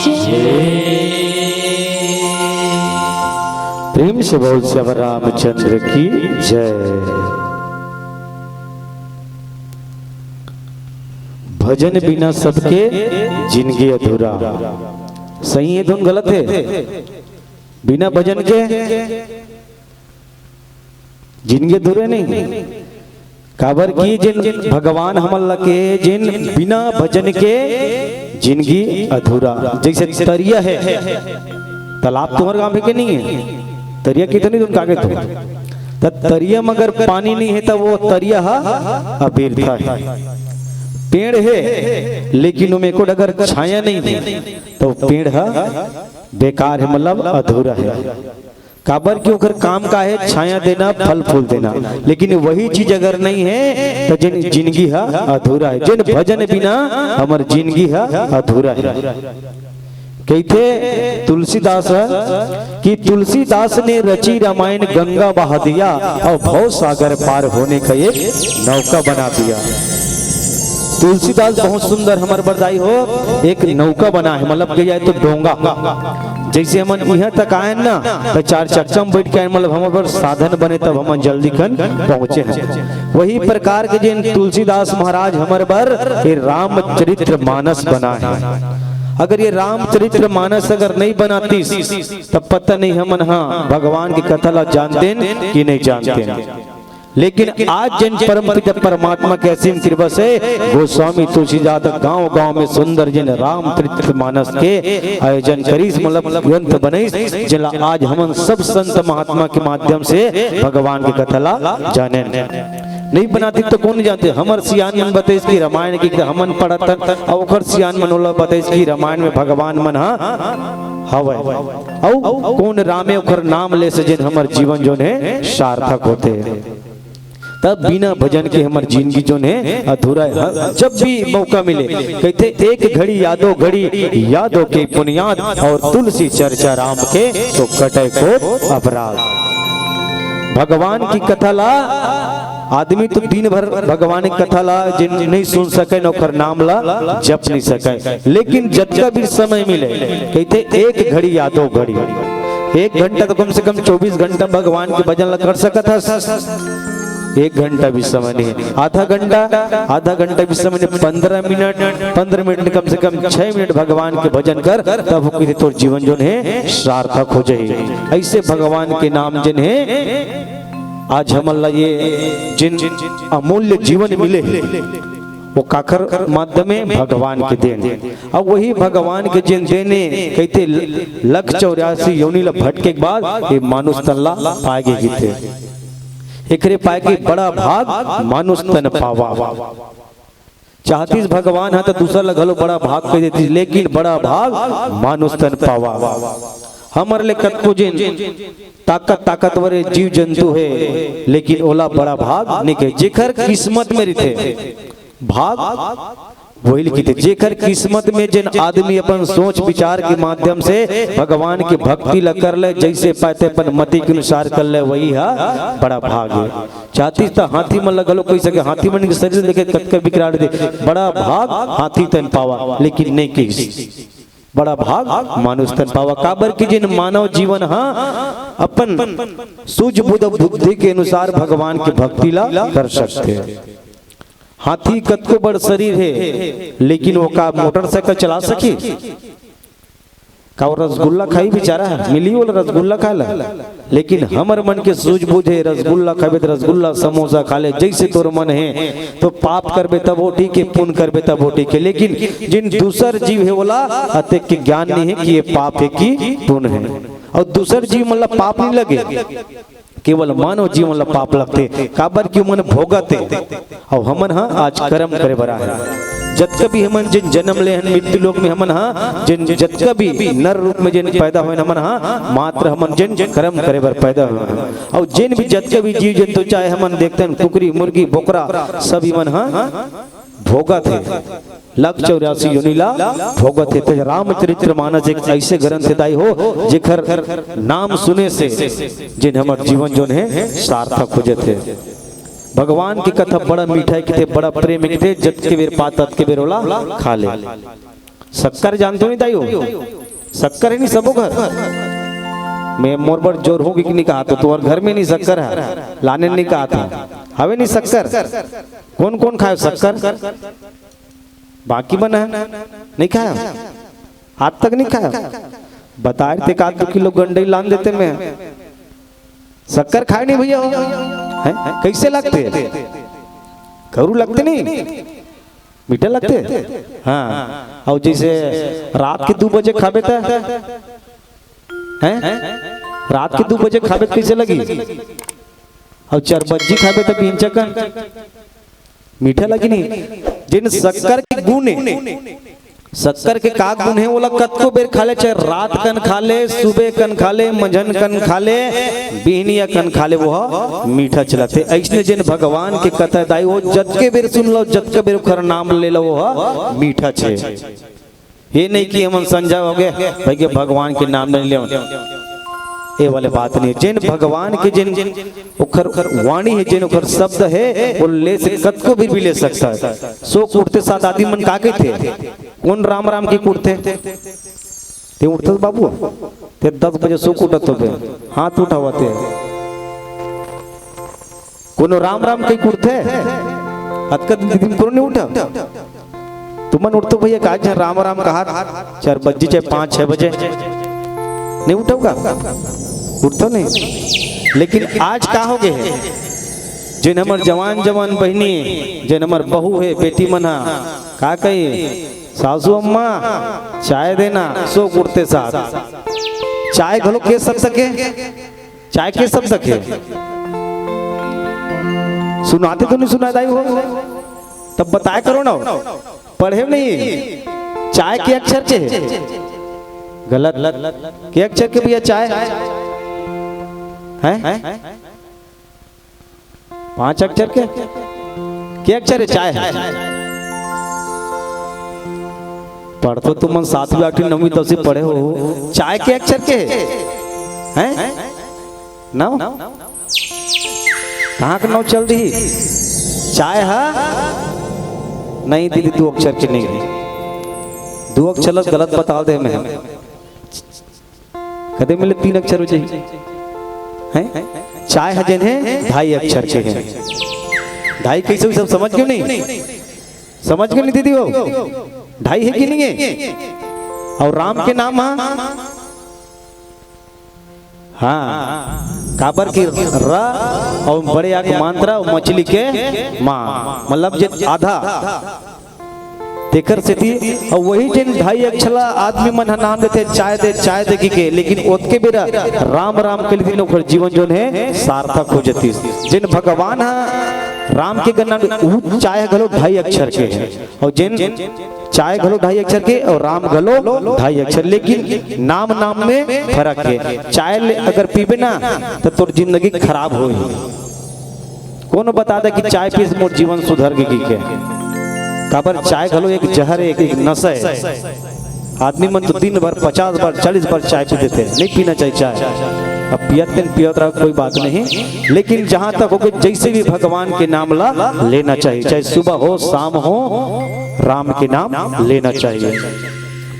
जय। प्रेम से बोल सिया रामचंद्र की जय। भजन बिना सबके जिनगी अधूरा। सही है, धुन गलत है? बिना भजन के जिनगी अधूरा नहीं। काबर कि जेन भगवान हमन ला के, जेन बिना भजन के जिनगी अधूरा। जैसे तरिया है, तालाब तुम्हर गांव में के नहीं है? तरिया कितनी तुम कागे तुम? त तरिया में अगर पानी नहीं है, त वो तरिया ह अबीरथा है। पेड़ है, लेकिन ओमे एको अगर छाया नहीं है, तो पेड़ ह बेकार है, मतलब अधूरा है। काबर कि ओकर काम का है? छाया देना, फल फूल देना। लेकिन वही चीज अगर नहीं है, तो जिन, जिनगी ह अधूरा है। जिन भजन बिना हमर जिनगी ह अधूरा है। कहिथे तुलसीदास ह कि तुलसीदास ने रची रामायण, गंगा बहा दिया और भव सागर पार होने का एक नौका बना दिया। तुलसीदास बहुत सुंदर हमर बर दाई हो, एक नौका बना है, मतलब कि जाए तो डोंगा। जैसे हमन इहाँ तक आए ना, तो चार चक्का में बैठ के आए, मतलब हमर बर साधन बने, तब हमन जल्दी कन पहुँचे हैं। वही प्रकार के जेन तुलसीदास महाराज हमर बर ये रामचरित्र मानस बना है। अगर ये रामचरित्र मानस अगर नहीं बनातिस, तब पता नहीं हमन हा भगवान के कथा ला जानतेन कि नहीं जानतेन। लेकिन आज जिन परम पिता परमात्मा के असीम कृपा से गोस्वामी तुलसीदास गांव गांव में सुंदर जिन रामचरित्र मानस के आयोजन करिस, मतलब ग्रंथ बनइस, जेला आज हमन सब संत महात्मा के माध्यम से भगवान के कथा ला जानेन। नहीं बनातिस तो कोन जानते? हमर सियान मन बताइस कि रामायण के हमन पढ़त हन, अउ ओखर सियान मन ओला बताइस कि रामायण में भगवान मन हा हवय। अउ कोन रामे ओखर नाम ले से जेन हमर जीवन जोन हे सार्थक होथे। तब बिना भजन के हमर जिंदगी जोन हे अधूरा हे। जब भी मौका मिले कहिथे, "एक घड़ी यादो घड़ी यादो के पुनियाद, अउ तुलसी चर्चा राम के तो कटे को अपराध।" भगवान की कथा ला आदमी तो दिन भर भगवान की कथा ला जिन नहीं सुन सके न ओखर नाम ला जप नहीं सके, लेकिन जतका भी समय मिले कहिथे, "एक घड़ी यादो घड़ी।" एक घंटा तो कम से कम चौबीस घंटा भगवान के भजन ला कर सकत हस। एक घंटा भी समय नहीं है, आधा घंटा, आधा घंटा भी समय नहीं, पंद्रह मिनट, पंद्रह मिनट नहीं, कम से कम छह मिनट भगवान के भजन कर, तब वो कहिथे तोर जीवन जोन हे सार्थक हो जाही। ऐसे भगवान के नाम जेन हे, आज हमन ला ये जिन अमूल्य जीवन मिले हे, वो काकर माध्यम हे? भगवान के देन। अब वही भगवान के जेन देन हे, कहिथे, लख चौरासी योनि ला भटके के बाद ये मानुष तन ला पाए गे कहिथे। एकरे पाए के बड़ा भाग मानुष तन पावा। चाहतिस भगवान ह त दूसर ला घलो बड़ा भाग कहि देतिस, लेकिन बड़ा भाग मानुष तन पावा। हमर ले कतको जेन ताकत, ताकतवर जीव जंतु हे, लेकिन ओला बड़ा भाग नइ कहे। जेखर किस्मत में रहिथे भाग, वही ल कहिथे। जेखर किस्मत में जेन आदमी अपन सोच विचार के माध्यम से भगवान के भक्ति ल कर ले, जइसे पाथे अपन मति के अनुसार कर ले, वही ह बड़ा भाग हे। चाहतिस त हाथी मन ल घलो कहि सके, हाथी मन के शरीर देखे कतका विकराल दे, बड़ा भाग हाथी तन पावा, लेकिन नइ कहिस। बड़ा भाग मानुष तन पावा, काबर कि जेन मानव जीवन ह अपन सूझबूझ बुद्धि के अनुसार भगवान के भक्ति ला कर सकथे। हाथी कतको बड़ शरीर हे, लेकिन वो का मोटरसाइकिल चला सकही? का वो रसगुल्ला खाही बेचारा? मिलही ओला रसगुल्ला खाए ला? लेकिन हमर मन के सूझबूझ हे, रसगुल्ला खाबे त रसगुल्ला, समोसा खा ले, जइसे तोर मन हे। तो पाप करबे तब वो ठीक हे, पुण्य करबे तब वो ठीक हे। लेकिन जेन दूसर जीव हे, ओला अतेक के ज्ञान नइ हे कि ये पाप हे कि पुण्य हे। अउ दूसर जीव मन ला पाप नइ लगे, केवल मानव जीवन ला पाप लगथे, काबर कि ओमन भोगत हे। अउ हमन ह आज करम करे बर आए हन। जतका भी हमन जेन जनम ले हन मृत्यु लोक में, हमन ह जेन जतका भी नर रूप में जेन पैदा होए हन, हमन ह मात्र हमन जेन करम करे बर पैदा होए हन। अउ जेन भी जतका भी जीव जंतु, चाहे हमन देखथन कुकरी, मुर्गी, बोकरा, सब इमन ह भोगत हे, लख चौरासी योनि ला भोगत हे। त रामचरित्र मानस एक ऐसे ग्रंथ हे दाई हो, जेखर नाम सुने से जेन हमर जीवन जोन हे सार्थक हो जथे। भगवान के कथा बड़ा मीठा हे कहिथे, बड़ा प्रेम हे कहिथे, जतके बेर पा ततके बेर ओला खा ले। शक्कर जानथो नहीं दाई हो? शक्कर हे नहीं सबो घर में? मोर बर जोर होगे कि नहीं कहाथो, तुंहर घर में नहीं शक्कर हे, लाने नहीं कहाथो, हवे नहीं शक्कर? कोन कोन खाए शक्कर? बाकी मन हे, नहीं खाए, आज तक नहीं खाए। बताए रहिते, एक आध दो किलो गंडई लान देते मैं। शक्कर खाए नहीं भैया हो, हैं? कैसे लगथे? करू लगथे नहीं? मीठा लगथे? हाँ। अउ जइसे रात के दू बजे खाबे त, हैं? रात के दू बजे खाबे त कइसे लगही? अउ चार बज्जी खाबे त बिहनिया कन मीठा लगही नहीं? जेन शक्कर के गुन हे, शक्कर के का गुन हे, ओला कतको बेर खा ले, चाहे रात कन खा ले, सुबह कन खा ले, मंझन कन खा ले, बिहनिया कन खा ले, वो ह मीठाच लगथे। अइसने जेन भगवान के कथा दाई, वो जतके बेर सुन लव, जतके बेर ओखर नाम ले लव, वो ह मीठाच हे। ये नहीं कि हमन संझा होगे, भैया भगवान के नाम नहीं लेवन, ये वाले बात नहीं हे। जेन भगवान के जेन ओखर वाणी हे, जेन ओखर शब्द हे, वो ले से कतको बेर भी ले सकत हे। सो के उठते साथ आदमी मन का कहिथे? कोन राम राम कहि के उठथे? ते उठथस बाबू? ते दस बजे सो के उठत होबे, हाथ उठावत हे। कोनो राम राम कहि के उठथे? अतका दिन, दिन कोनो नहीं उठा। तुमन उठथो भैया, का झन राम राम कहा, चार बजे, चाहे पाँच, छह बजे, नहीं उठो का? उठथो नहीं। लेकिन आज का हो गए हे, जेन हमर जवान जवान बहिनी, जेन हमर बहू हे, बेटी मन हा, का कही, सासू अम्मा, चाय देना, सो उठते साथ। चाय घलो के शब्द के, चाय के शब्द के। सुनाते तो नहीं सुना दाई हो, तब बताया करो ना। पढ़े नहीं, चाय के अक्षर के हे? गलत। के अक्षर के भैया चाय? हैं? पांच अक्षर के? के अक्षर हे चाय? पढ़थो तुमन सातवीं, आठवीं, नौवीं, दसवीं पढ़े हो, चाय के अक्षर के हे? हैं? नौ? कहाँ के नौ चल दी? चाय हा? नहीं दीदी, दू अक्षर के नहीं हे। दू अक्षर ला गलत बता दे मैं। कदे मिले तीन अक्षर हो जाही। हैं? चाय ह जेन हे, ढाई अक्षर के हे। ढाई कैसे हुई, सब समझ गए नहीं? समझ गए नहीं दीदी हो? ढाई हे कि नहीं हे? अउ राम के नाम हा? हाँ, काबर कि र अउ बड़े आ के मात्रा अउ मछली के मा, मतलब जे आधा। तेकर सेती, अउ वही जेन ढाई अक्षर ला आदमी मन ह नाम देथे, "चाय दे, चाय दे," कहिके, लेकिन ओतके बेरा राम राम कहि लेतिस, ओकर जीवन जोन हे सार्थक हो जतिस। जेन भगवान ह राम के गणना, उ चाय ह घलो ढाई अक्षर के हे, अउ जेन चाय घलो ढाई अक्षर के अउ राम घलो ढाई अक्षर, लेकिन नाम नाम में फरक हे। चाय ले अगर पीबे ना, त तोर जिंदगी खराब होही। कोनो बता दे कि चाय पीस मोर जीवन सुधर गे कहिके। काबर चाय घलो एक जहर हे, एक, एक नशा हे। आदमी मन तो दिन भर पचास बार, चालीस बार चाय पी देथे, नहीं पीना चाहिए चाय। अब पियत तेन पियत रहा, कोई बात नहीं, लेकिन जहां तक होके जैसे भी भगवान के नाम ला लेना चाहिए, चाहे सुबह हो, शाम हो, राम के नाम लेना चाहिए।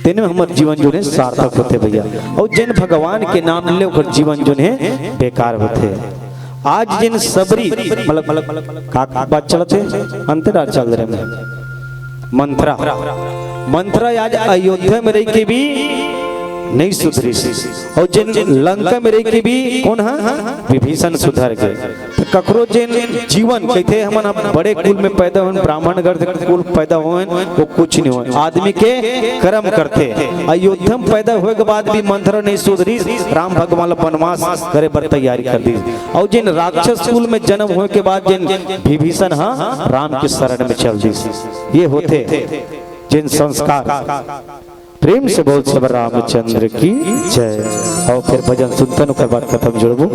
तेने में हमर जीवन जोन हे सार्थक होथे भैया। अउ जेन भगवान के नाम ले, ओकर जीवन जोन हे बेकार होथे। आज जेन सबरी, मतलब, मतलब, का, का बात चलत हे? अंतराल चल रहे में। मंथरा, मंथरा आज अयोध्या में रहिके भी नहीं सुधरिस। अउ जेन लंका में रहिके भी कोन ह? विभीषण सुधर गे। त ककरो जेन जीवन कहिथे, हमन ह बड़े कुल में पैदा होन, ब्राह्मण घर के कुल पैदा होन, वो कुछ नहीं होय। आदमी के कर्म करथे। अयोध्या में पैदा होय के बाद भी मंथरा नहीं सुधरिस, राम भगवान ला बनवास करे बर तैयारी कर दिस। अउ जेन राक्षस कुल में जन्म होय के बाद जेन विभीषण ह राम के शरण में चल दिस। ये होथे जेन संस्कार। प्रेम से बोल सब रामचंद्र की जय। अउ फिर भजन सुनथन, ओकर बाद कथा म जुड़बो।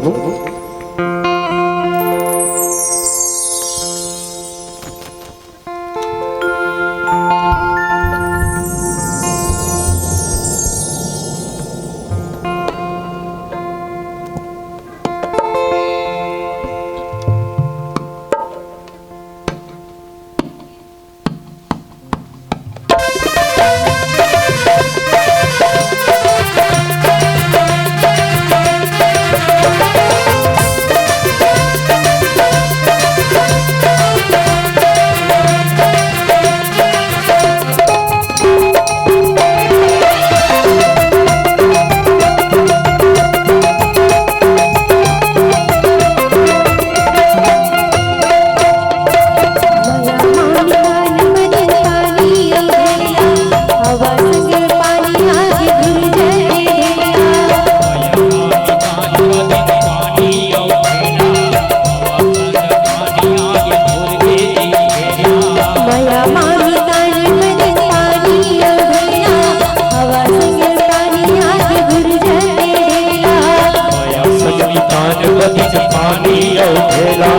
पानी अउ ढेला,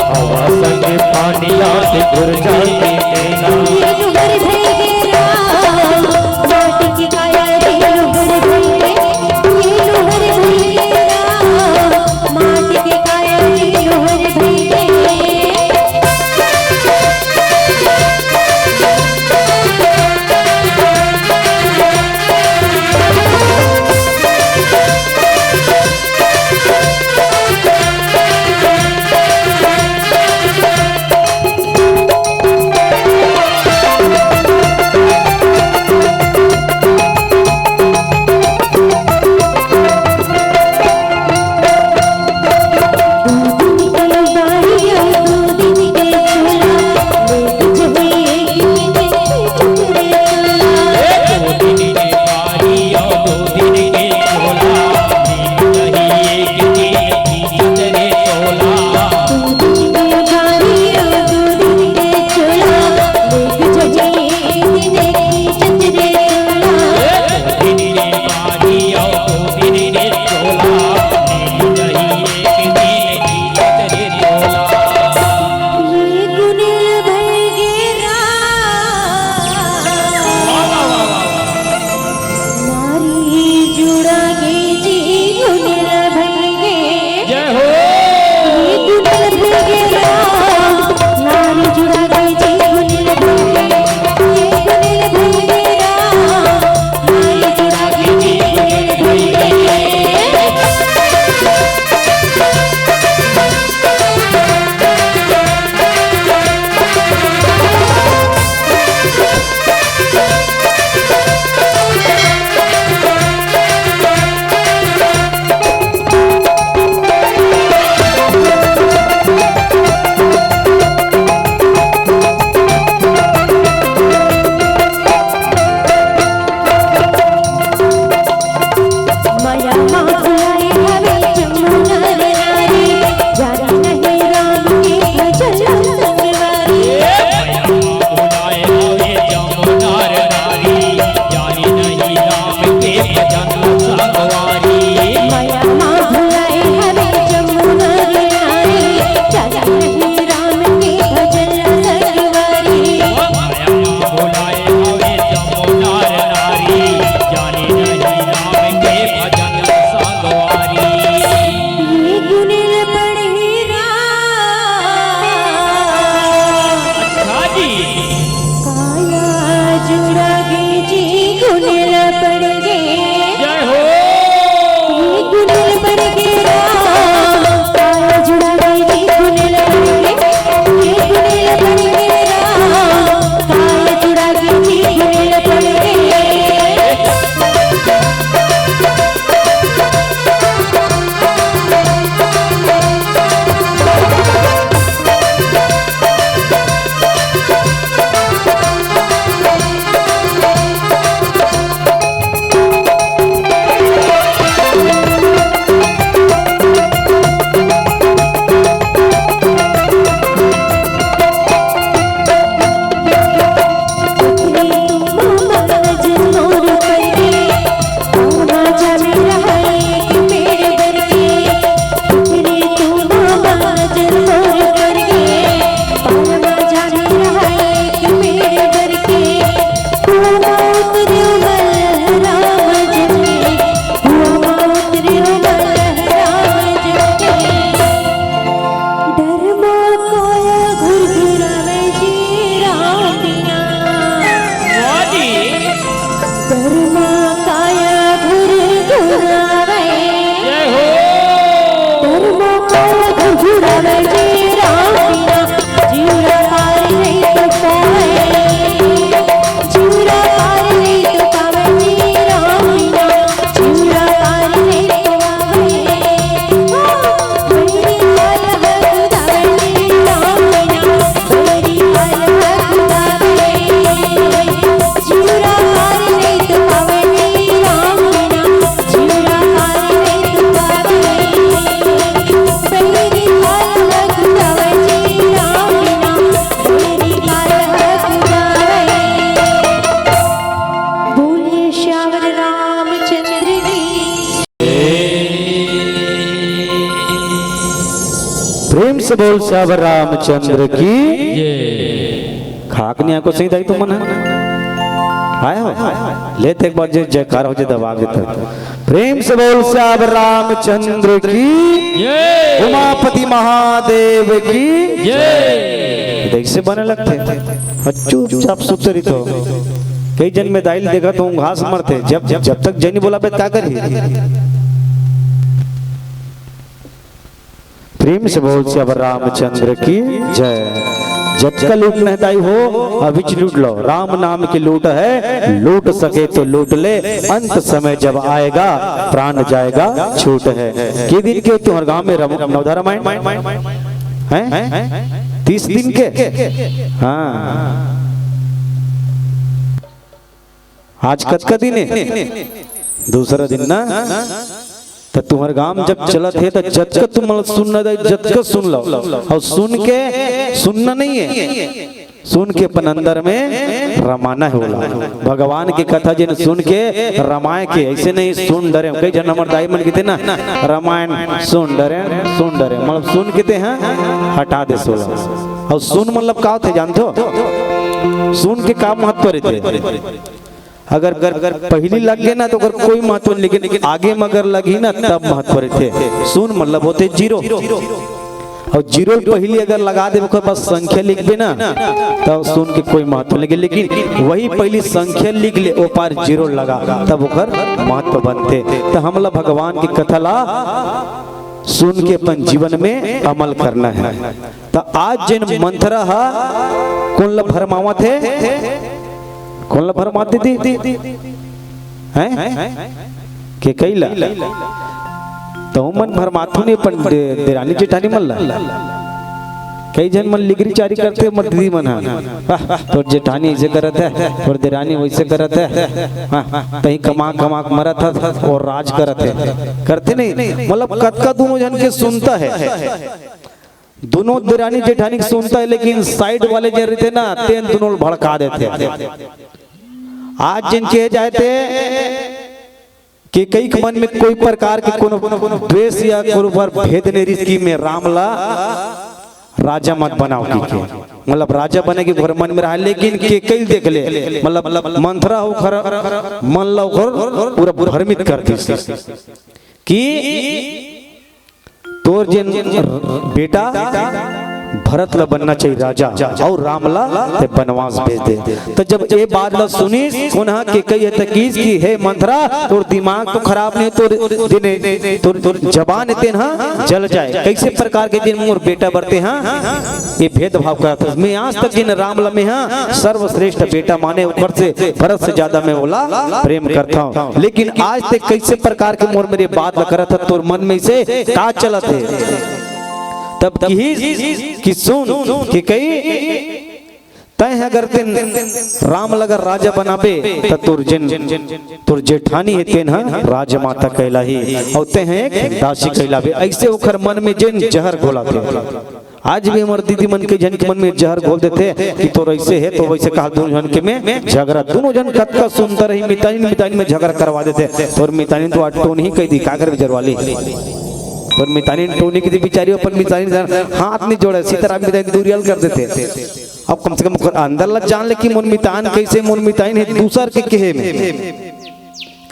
हवा संग पानी आके घुर जाथे तेला। बोलिए श्यावर रामचंद्र की। प्रेम से बोल श्यावर रामचंद्र की। खाक नहीं आको सही दाई तुमन है? आए हो? लेते एक बार जे जयकार हो जे दबा के तो। प्रेम से बोल श्यावर रामचंद्र की। उमापति महादेव की। ये ऐसे बने लगते हैं। और चुपचाप सुतरित हो। कई जन में दाइल देखा तो घास मरते। जब, जब तक जनी बोला पे का करी? प्रेम से बोल श्यावर रामचंद्र की जय। जतका लूट नहदाई हो, अभिच लूट लो। राम नाम की लूट है, लूट सके तो लूट ले। अंत समय जब आएगा, प्राण जाएगा छूट है। के दिन के तुम्हारे गांव में रम-, नवधा रामायण है? तीस दिन के? हाँ। आज कतका दिन है? दूसरा दिन ना। त तुम्हारे गांव जब चलत है त जतका तुम सुनना दे, जतका सुन लो। और सुन के सुनना नहीं है, सुन के अपन अंदर में रमाना है बोला। भगवान की कथा जिन सुन के रमाए के, ऐसे नहीं सुन डरे। कई जन हमर दाई मन कहते ना, रामायण सुन डरे, सुन डरे, मतलब सुन के ते हैं हटा दे सोला। और सुन मतलब का होते जानते हो? सुन के का महत्व रहते? अगर, अगर पहली लग गए ना तो ओकर कोई महत्व नहीं, लेकिन आगे में अगर लगी ना तब महत्व रहते। सुन मतलब होते जीरो, और जीरो पहली अगर लगा दे ओकर बाद संख्या लिखबे ना तब सुन के कोई महत्व नहीं, लेकिन वही पहली संख्या लिख ले ओ पार जीरो लगा तब ओकर महत्व बनते। तो हमला भगवान की कथा ला सुन के अपन जीवन में अमल करना है। त आज जेन मंथरा ह कोन ल भरमावत हे? कोन ल भरमात दीदी? हैं? केकई ल? त हमन भरमाथन नहीं, अपन दे-, देरानी जेठानी मन ल। कई झन मन लिगरी चारी करथे, मोर दीदी मन ह। "वाह, तोर जेठानी ऐसे करत हे, तोर देरानी वैसे करत हे। हाँ, तहीं कमा कमा के मरत हस अउ राज करत हे।" करथे नहीं? मतलब कतका दूनों झन के सुनता हे। दूनों देरानी जेठानी के सुनता हे, लेकिन side वाले जे रहिथे ना, तेन दूनों ल भड़का देथे। आज जेन कहे जाए ते केकई के मन में कोई प्रकार के कोनो द्वेष या कोनो पर भेद नहीं रिहिस कि मैं राम ला राजा मत बनाव कहिके। मतलब राजा बने के ओकर मन में रहा, लेकिन केकई ल देख ले, मतलब मंथरा ओकर मन ला ओकर पूरा भ्रमित कर दिस कि तोर जेन बेटा भरत ला बनना चाहिए राजा अउ राम ला ते बनवास भेज दे। त जब ए बात ला सुनिस, कोन ह केकई ह त किस कि हे मंथरा, तोर दिमाग तो खराब नहीं, तोर जेन, तोर, तोर जबान तेन ह जल जाए। कैसे प्रकार के जेन मोर बेटा बर ते ह ये भेदभाव करत हस? मैं आज तक जेन राम ला मैं ह सर्वश्रेष्ठ बेटा माने, ओकर से भरत से ज्यादा मैं ओला प्रेम करता हूँ, लेकिन आज ते कैसे प्रकार के मोर मेर बात ल करत हस? तोर मन में से का चलत हे? तब किहिस कि सुन, केकई, तैं अगर तेन राम ल अगर राजा बनाबे त तोर जेन, तोर जेठानी हे तेन ह राजमाता कहलाही अउ तैं ह एक दासी कहलाबे। ऐसे ओखर मन में जेन जहर घोलत हे। आज भी हमर दीदी मन के झन के मन में जहर घोल देथे कि तोर ऐसे हे, तोर वैसे कहा, दूनों झन के में झगरा, दूनों झन कतका सुनता रही, मितानी मितानी में झगरा करवा देथे। तोर मितानी तो आज टोनही कहि दी, का करबे जरवाली? तोर मितानी टोनही कहि दी, बिचारी अपन मितानी झन हाथ नहीं जोड़े, सीताराम मितानी दूरियल कर देथे। अब कम से कम ओकर अंदर ला जान ले कि मोर मितान कैसे, मोर मितान हे दूसर के केहे में।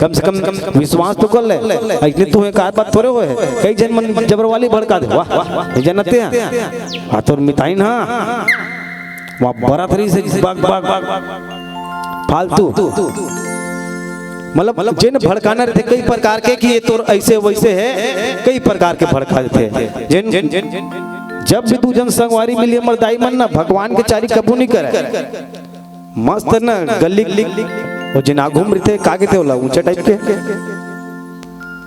कम से कम विश्वास तो कर ले। अइसने तू हे का बात थोरे होय हे। कई झन मन जबरवाली भड़का दे। वाह, ये जनते हैं। हाँ, तोर मिताइन हा। वहाँ बरत रही से बक, बक, बक। फालतू। मतलब जेन भड़काना रहिथे कई प्रकार के कि ये तोर ऐसे वैसे हे, कई प्रकार के भड़का देथे। जेन जब भी दू झन संगवारी मिली हमर दाई मन ना, भगवान के चारी कबू नहीं करे। मस्त ना गली, वो जेन आगू में रहिथे, का कहिथे ओला, ऊंचा टाइप के,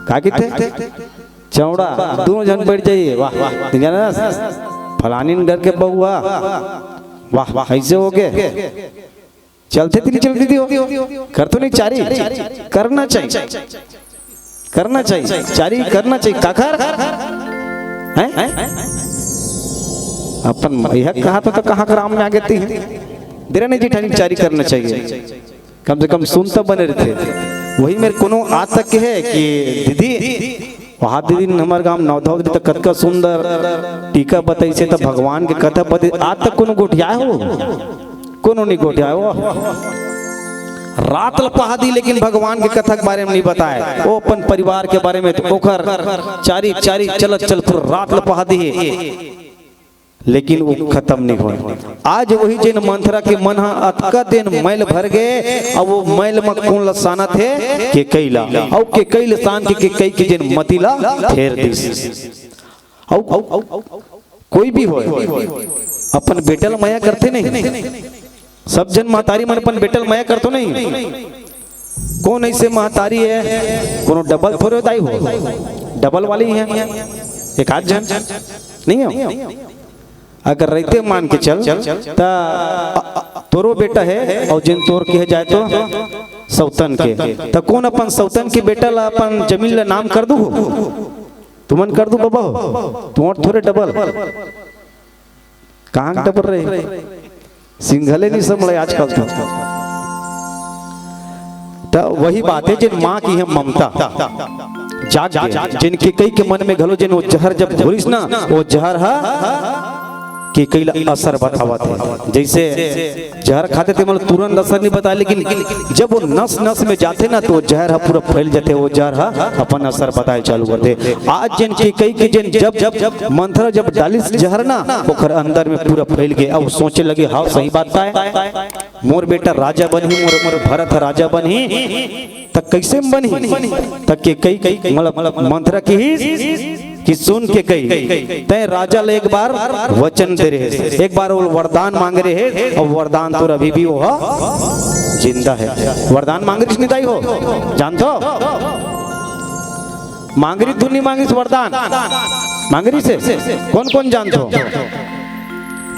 का कहिथे, चौड़ा, दोनों झन बैठ जाइए। वाह, वाह, जाना फलानी घर के बउआ, वाह, वाह, ऐसे हो गए। चलथे तेन चलथे दीदी हो, करथो नहीं चारी, करना चाहिए, करना चाहिए, चारी करना चाहिए। काखर हैं? हैं? अपन यह कहा तो, तो कहाँ के राम में आगे ती है। देरानी जेठानी चारी करना चाहिए, कम से कम सुन तो बने रहिथे। वही मेर कोनो आज तक के हे कि दीदी, वहाँ दीदी हमर गांव नवधा दीदी तो कतका सुंदर टीका बताइसे, तो भगवान के कथा बताइसे, आज तक कोनो गोठियाए हो? कोनो नहीं गोठियाए हो। रात ल पहा दी, लेकिन भगवान के कथा के बारे में नहीं बताए, वो अपन परिवार के बारे में, तो ओखर चारी चारी चलत चल पूरा रात ल पहा दी, लेकिन वो खत्म नहीं होए। आज वही जेन मंथरा के मन ह अतका दिन मैल भर गए, अब वो मैल म कोन ल सानत हे? केकई ला। अउ केकई ल सान के केकई के जेन मति ला फेर दिस। अउ कोई भी होए, अपन बेटा ल मया करथे नहीं? सब झन महतारी मन अपन बेटा ल मया करथो नहीं? कोन ऐसे महतारी हे, कोनो डबल थोरे दाई हो, डबल वाली हे, एक आध झन नहीं हो। अगर रहिते मान के चल, त तोरो बेटा हे अउ जेन तोर के हे जाए तो सौतन के, त कोन अपन सौतन के बेटा ला अपन जमीन ला नाम कर दू हो? तुमन कर दू बाबा हो, तुम्हार थोरे डबल। कहाँ के डबल रहे? सिंघले नहीं समझे आजकल तो। त वही बात हे, जेन माँ के हे ममता जाग गे, जेन केकई के मन में घलो जेन वो जहर जब घोरिस ना, वो जहर ह केकई ला असर बतावत हे। जैसे जहर खाथे ते मन तुरंत असर नहीं बताए, लेकिन जब वो नस नस में जाथे ना, तो वो जहर ह पूरा फैल जाथे, वो जहर ह अपन असर बताए चालू करथे। आज जेन केकई के जेन जब, जब मंथरा जब डालिस जहर ना, ओखर अंदर में पूरा फैल गे। अब सोचे लगे, "हाँ, सही बात हे, मोर बेटा राजा बनही, मोर, मोर भरत राजा बनही।" त कैसे बनही? त केकई, मतलब मंथरा किहिस कि सुन केकई, तैं राजा ल एक बार वचन दे रहे, एक बार वो वरदान मांगे रहे, अउ वरदान तोर अभी भी वो जिंदा हे। वरदान मांगे रहिस नहीं दाई हो, जानथो? मांगे रहिस धुन नहीं मांगे रहिस वरदान? मांगे रहिस हे? कोन कोन जानथो?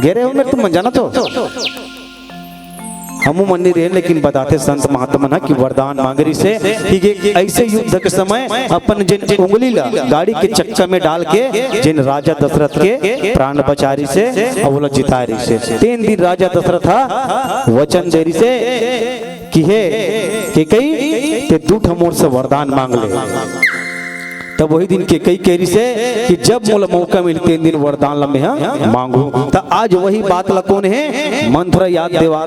गे रहे हो मेर तुमन, जानथो? हमू मन नहीं रहेन, लेकिन बताथे संत महात्मा मन ह कि वरदान मांगे रहिस हे कि ये ऐसे युद्ध के समय अपन जेन उंगली ला गाड़ी के चक्का में डाल के जेन राजा दशरथ के प्राण बचा रहिस हे अउ ओला जिता रहिस हे। तेन दिन राजा दशरथ ह वचन दे रहिस हे कि हे केकई, ते दू ठा मोर से वरदान मांग ले। तब वही दिन केकई कह रहिस हे कि जब मोला मौका मिलही तेन दिन वरदान ला मेंह मांगहूं। त आज वही बात ला कोन हे, मंथरा याद देवा,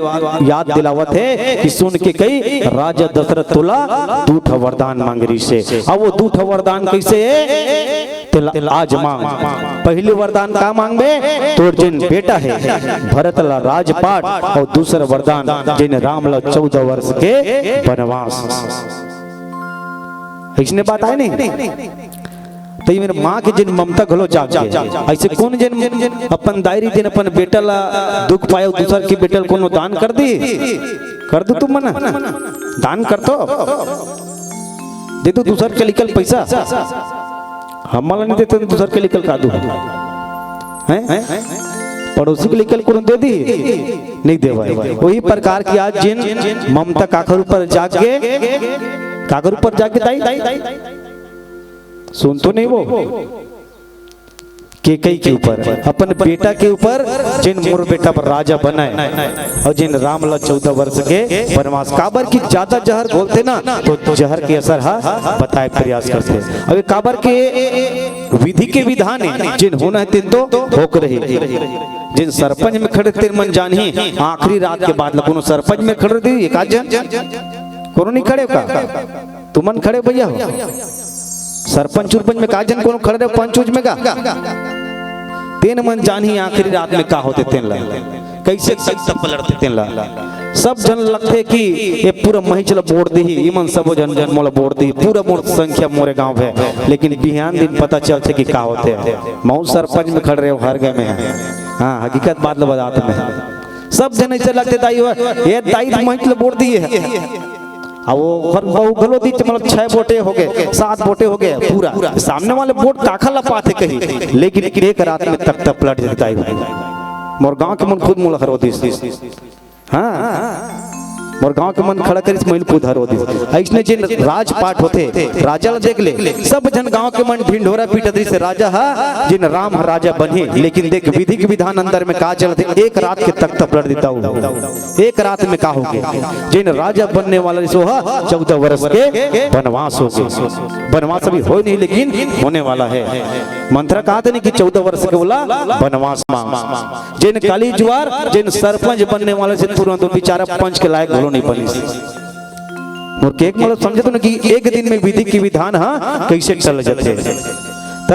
याद दिलावत हे कि सुन केकई, राजा दशरथ तोला दू ठा वरदान मांगे रहिस हे। अब वो दू ठा वरदान कैसे हे, तेला आज मांग। पहली वरदान का मांगबे? तोर जेन बेटा हे भरत ला राजपाट, अउ दूसरा वरदान जेन राम ला चौदह वर्ष के बनवास। अइसने बात आय नहीं? त ये मेर माँ के जेन ममता घलो जाग गे। अइसे कोन जेन अपन दाई रहिथे तेन अपन बेटा ला दुख पाय अउ दूसर के बेटा ला कोनो दान कर दी? कर दू तुमन? दान करथो? दे दू दूसर के लइका ल पैसा। हमन ला नहीं देते, दूसर के लइका ल का दू? हैं? पड़ोसी के लइका ल कोनो दे दी? नहीं देवय। वही प्रकार के आज जेन ममता काखर ऊपर जाग गे, काखर ऊपर जाग गे दाई? सुन तो नहीं वो, केकई के ऊपर, अपन बेटा के ऊपर, जेन मोर बेटा बर राजा बनय अउ जेन राम ला चौदह वर्ष के बनवास। काबर कि ज्यादा जहर घोलथे ना, तो जहर के असर ह बताय के प्रयास करथे। अब ये काबर के विधि के विधान हे, जेन होना हे तेन तो होके रही। जेन सरपंच में खड़े तेन मन जानही, आखिरी रात के बाद ला कोनो सरपंच में खड़े रही, एक आध झन कोनो नहीं खड़े का? तुमन खड़े भैया हो? सरपंच उरपंच में का झन कोनो खड़े रहे, पंच उच में का? तेन मन जानही आखिरी रात में का होथे तेन ला, कैसे सत्ता पलटथे तेन ला। सब झन लगथे कि ये पूरा महिच ल बोर दिही, इमन सबो झन मोला बोर दिही, पूरा मोर संख्या मोरे गांव हे, लेकिन बिहान दिन पता चलथे कि का होथे। महूं सरपंच में खड़े रेहेंव, हर गए में हे। हाँ, हकीकत बात ल बतात में। सब झन ऐसे लगथे, दाई हो, ये दाई तो महिच ल बोर दिही हे। अब वो घर बहू घलो दिही, मतलब छह वोटे हो गए, सात वोटे हो गए, पूरा सामने वाले वोट काखर ला पाथे कही, लेकिन एक रात में तख्ता पलट जाथे दाई हो। मोर गांव के मन खुद मोला हरो दिस। हाँ, मोर गांव के मन खड़ा करिस, महिल खुद हरो दिस। अइसने जेन राजपाट होथे, राजा ल देख ले, सब झन गांव के मन ढिंढोरा पीटत रहिस, राजा हा, जेन राम ह राजा बनही, लेकिन देख विधि के विधान अंदर में का चलथे, एक रात के तख्ता पलट देता हूँ। एक रात में का होगे, जेन राजा बनने वाला रहिस, ओहा चौदह वर्ष के बनवास होगे। बनवास अभी होय नहीं, लेकिन होने वाला हे। मंथरा कहत हे नहीं कि चौदह वर्ष के ओला बनवास मांग। जेन काली जुआर, जेन सरपंच बनने वाला रहिस तुरंत वो बेचारा पंच के लायक घलो नहीं बनिस। मोर कहे के मतलब समझत हो ना कि एक दिन में विधि के विधान ह कइसे टल जाथे। त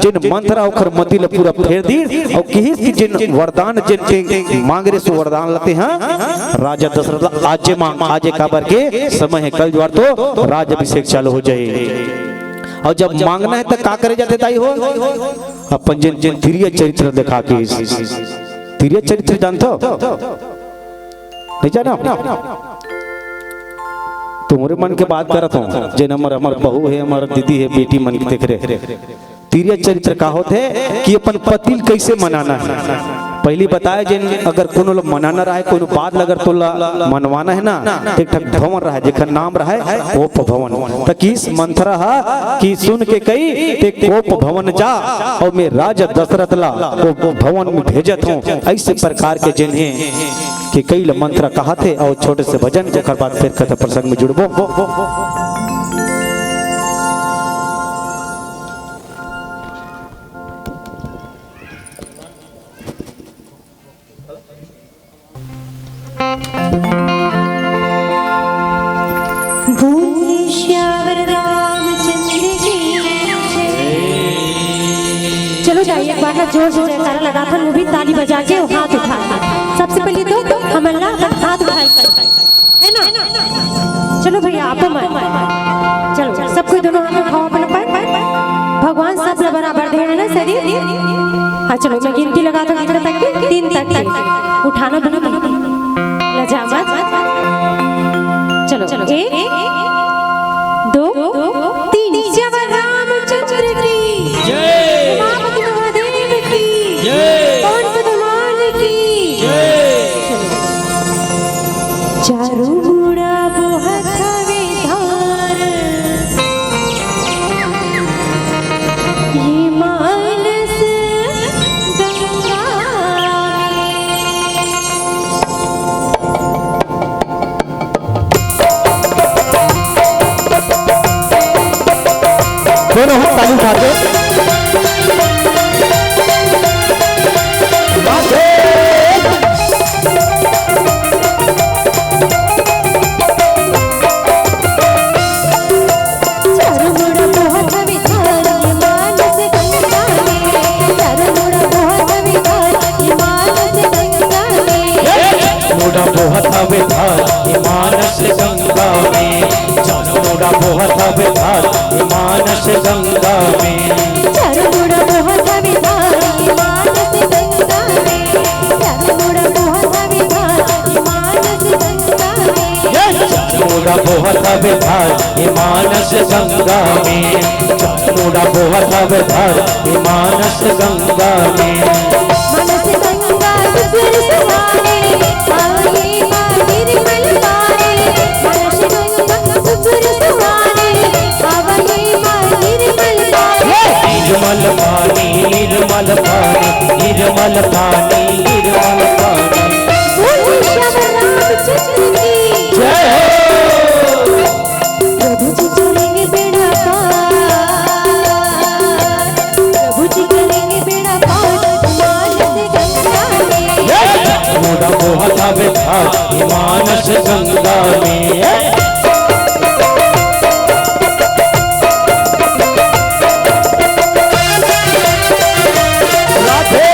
जेन मंथरा ओखर मति ल पूरा फेर दिस अउ किहिस कि जेन वरदान जेन ते मांगे रहे सो वरदान ल तेहा राजा दशरथ ला आजे मांग, आजे काबर के समय हे, कल जुआर तो राज अभिषेक चालू हो जाही। अउ जब मांगना हे त का करे जाथे दाई हो? अपन जेन, जेन तिरिया चरित्र देखा के, तिरिया चरित्र जानथो? नहीं जाना? तुमरे मन के बात करत हूँ, जेन हमर, हमर बहू हे, हमर दीदी हे, बेटी मन के देख रहे। तिरिया चरित्र का होथे कि अपन पति ल कइसे मनाना हे। पहिली बताए जेन अगर कोनो ल मनाना रहे, कोनो बात ल अगर तोला मनवाना हे ना, त एक ठक भवन रहे, जेकर नाम रहे कोप भवन। त किहिस मंथरा हा कि सुन के कही ते कोप भवन जा, अउ मैं राजा दशरथ ला कोप भवन में भेजत हूँ। अइसे प्रकार के जेन हे कि कई ल मंथरा कहत हे अउ छोटे से भजन के ओकर बाद फेर कथा प्रसंग में जुड़बो। बोल सियावर रामचंद्र की जय। चलो जाइए, एक बार ना जोर से जयकारा लगाथन, वो भी ताली बजा के, हाथ उठा के। सबसे पहले तो हमन ला अपन हाथ उठाए कर, है ना? चलो भैया, आपो मन। चलो, सब कोई दोनों हाथ उठाओ अपन अपन। भगवान सब ला बराबर दे, है ना शरीर? हाँ, चलो, मैं गिनती लगाथंव, एक तक के, तीन तक के। उठाना दोनों, लजा मत। चलो, एक, दो, तीन। सियावर रामचंद्र की जय। उमापति महादेव की जय। पवन पद्म हनुमान की जय। चारों मुड़ा बोहत हवे धार, ये मानस गंगा में। दोनों हाथ ताली उठा के। चारों मुड़ा बोहत हवे धार, मानस गंगा में। चारों मुड़ा बोहत हवे धार, मानस गंगा में। मुड़ा बोहत हवे धार, मानस गंगा में। चारों मुड़ा बोहत हवे धार, मानस गंगा में। चारों मुड़ा बोहत हवे धार, मानस गंगा में। चारों मुड़ा बोहत हवे धार, मानस गंगा में। ये चारों मुड़ा बोहत हवे धार, ये मानस गंगा में। चारों मुड़ा बोहत हवे धार, ये मानस गंगा में। मानस गंगा सुघर सुहाने, आवही माँ निर्मल पानी। मानस गंगा सुघर सुहाने, आवही माँ निर्मल पानी। निर्मल पानी, निर्मल पानी, निर्मल पानी, निर्मल पानी। बोल सियावर रामचंद्र की जय हो। प्रभु जी करेंगे बेड़ा पार, प्रभु जी करेंगे बेड़ा पार, मानस गंगा में। ये मुड़ा बोहत हवे धार, मानस गंगा में। राधे।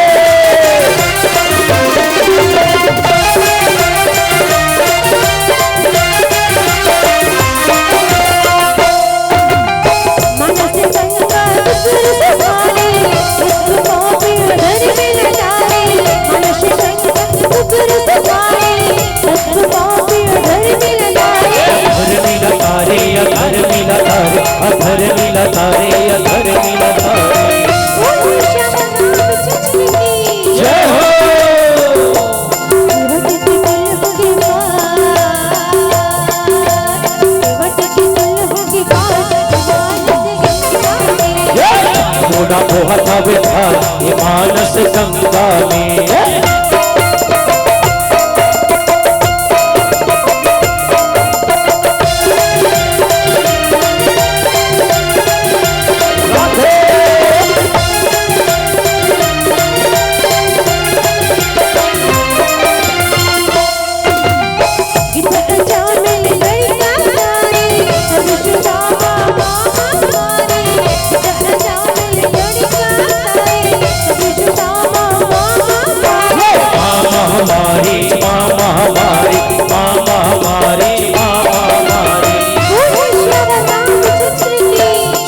बिहार ये मानस गंगा में। माँ महामारी, माँ महामारी, माँ महामारी, माँ महामारी।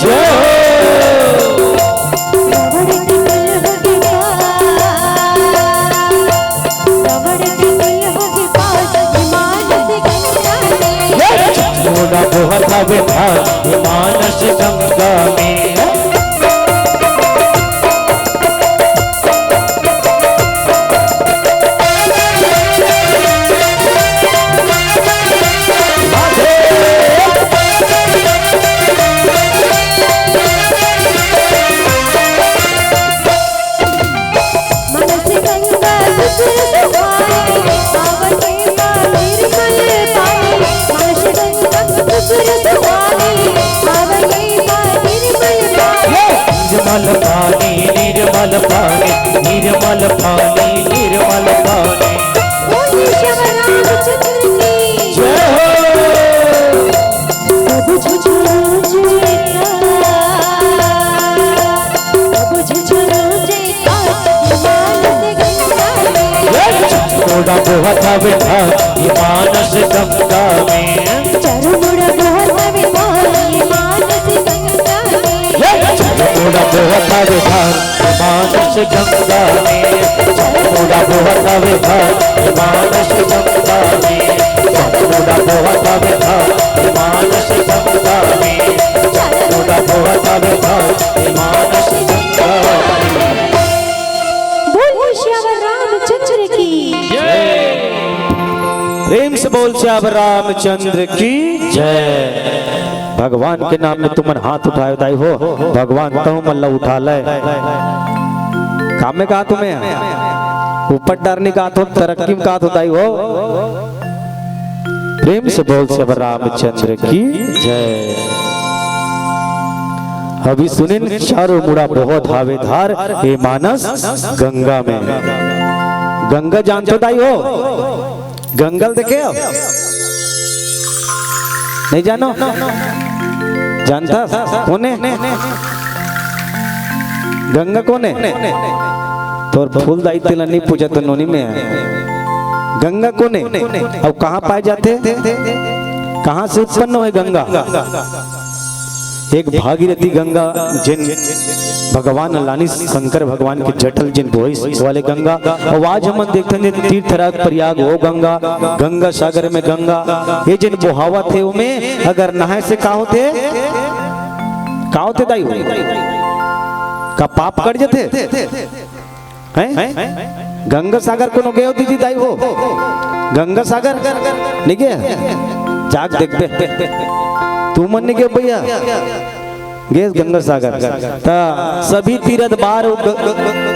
जय हो। मोड़ा बहुत हवे धार मानस गंगा में। निर्मल पानी, निर्मल पानी, निर्मल पानी, निर्मल पानी। बोलिए श्याम रामचंद्र की। जय हो। मोड़ा बहुत हवे धार ये मानस गंगा में। चारों मोड़ा बहुत हवे धार ये मानस गंगा में। मोड़ा बहुत हवे धार मानस गंगा में। मोड़ा बहुत हवे धार मानस गंगा में। मोड़ा बहुत हवे धार मानस गंगा में। मोड़ा बहुत हवे धार मानस गंगा में। बोलिए श्याम रामचंद्र की। प्रेम से बोल श्याम रामचंद्र की जय। भगवान के नाम में तुमन हाथ उठाए दाई हो, भगवान तहु मन ला उठा ले। काम में कहा तुम्हें ऊपर डारने का तो तरक्की में कहा तो दाई हो। प्रेम से बोल श्याम रामचंद्र की जय। अभी सुनिन चारों मुड़ा बहुत हावे धार ये मानस गंगा में। गंगा जानते दाई हो? गंगा ल देखे हो? नहीं जानो? जानता कोने? गंगा कोने? तोर फूल दाई तेला नहीं पूछा तो नोनी में आए। गंगा कोने? अब कहाँ पाए जाते? कहाँ से उत्पन्न हुए गंगा? एक भागीरथी गंगा जिन भगवान लानी शंकर भगवान के जटल जिन बोइस वाले गंगा। अउ आज हमन देखथन जे तीर्थराज प्रयाग हो गंगा, गंगा सागर में गंगा, ये जिन बोहावत हे ओमे अगर नहाए से का होथे? का होथे दाई हो? का पाप कट जथे? हैं? गंगा सागर कोनो गए हो दीदी दाई हो? गंगा सागर नहीं गए? जाग देखबे। तुमन नहीं गए भैया? गए गंगा सागर। ता सभी तीरथ बार अउ ग-,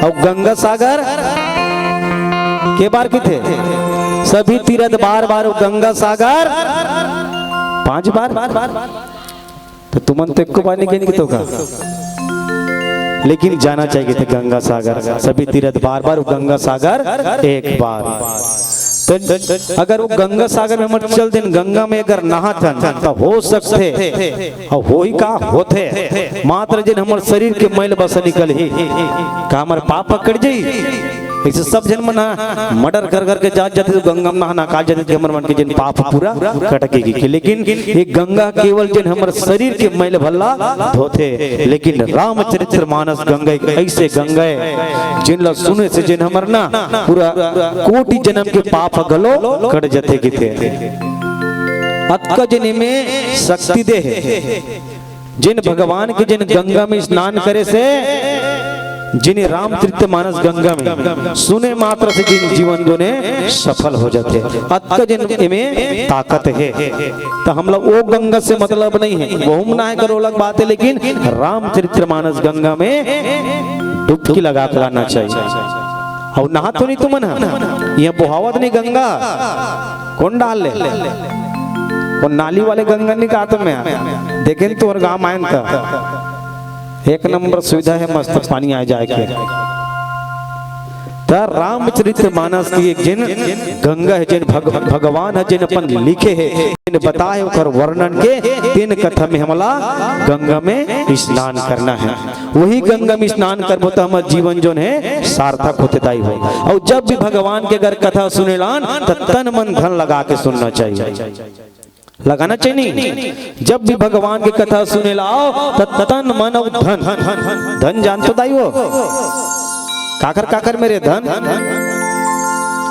अउ गंगा सागर के बार किथे? सभी तीरथ बार बार अउ गंगा सागर पांच बार। तो तुमन तो एको बार नहीं गिन के तो का, लेकिन जाना चाहिए थे गंगा सागर, सभी तीरथ बार बार, गंगा सागर एक बार। तो अगर वो गंगा सागर में हमर चल देन, गंगा में अगर नहाथन, तो हो सकथे, अउ होही का होथे, मात्र जिन हमर शरीर के मैल बस निकलही, का हमर पाप कट जाई? ऐसे सब झन मन ह मर्डर कर करके जात जाथे, तो गंगा म नहा नहा के जाथे, हमर मन के जेन पाप पूरा कट के गिथे। लेकिन ये गंगा केवल जेन हमर शरीर के मैल भल्ला धोथे, लेकिन रामचरित्र मानस गंगा एक ऐसे गंगा हे, जेन ला सुने से जेन हमर ना पूरा कोटि जन्म के पाप घलो कट जथे गिथे। अतका जेन एमे शक्ति दे हे। जिन भगवान के जिन गंगा में स्नान करे से, जिन रामचरित मानस गंगा में सुने मात्र से जिन जीवन दोने सफल हो जाथे। अतका जिन एमे ताकत हे। तो हमला वो गंगा से मतलब नहीं हे, वो हम ना करो अलग बात हे, लेकिन रामचरित मानस गंगा में डुबकी लगा के लाना चाहिए। अउ नहा तो नहीं तुमन ह, ये बोहावत नहीं गंगा, कोन डाल ले? वो नाली वाले गंगा नहीं कहा तुम्हें, देखे न तोर गांव आयन त एक नंबर सुविधा है, मस्त पानी आ जाए के। त रामचरित मानस की एक जिन गंगा है, जिन भग-, भगवान है, जिन अपन लिखे है, जिन बताए ओकर वर्णन के, तीन कथा में हमला गंगा में स्नान करना है। वही गंगा में स्नान करबो त हमर जीवन जोन है सार्थक होते दाई हो। अउ जब भी भगवान के अगर कथा सुने लान त तन मन धन लगा के सुनना चाहिए। लगाना चाहिए नहीं? जब भी भगवान के कथा सुने ला आओ, त तन मन अउ धन, धन जान तो दाई हो। काकर काकर मेरे धन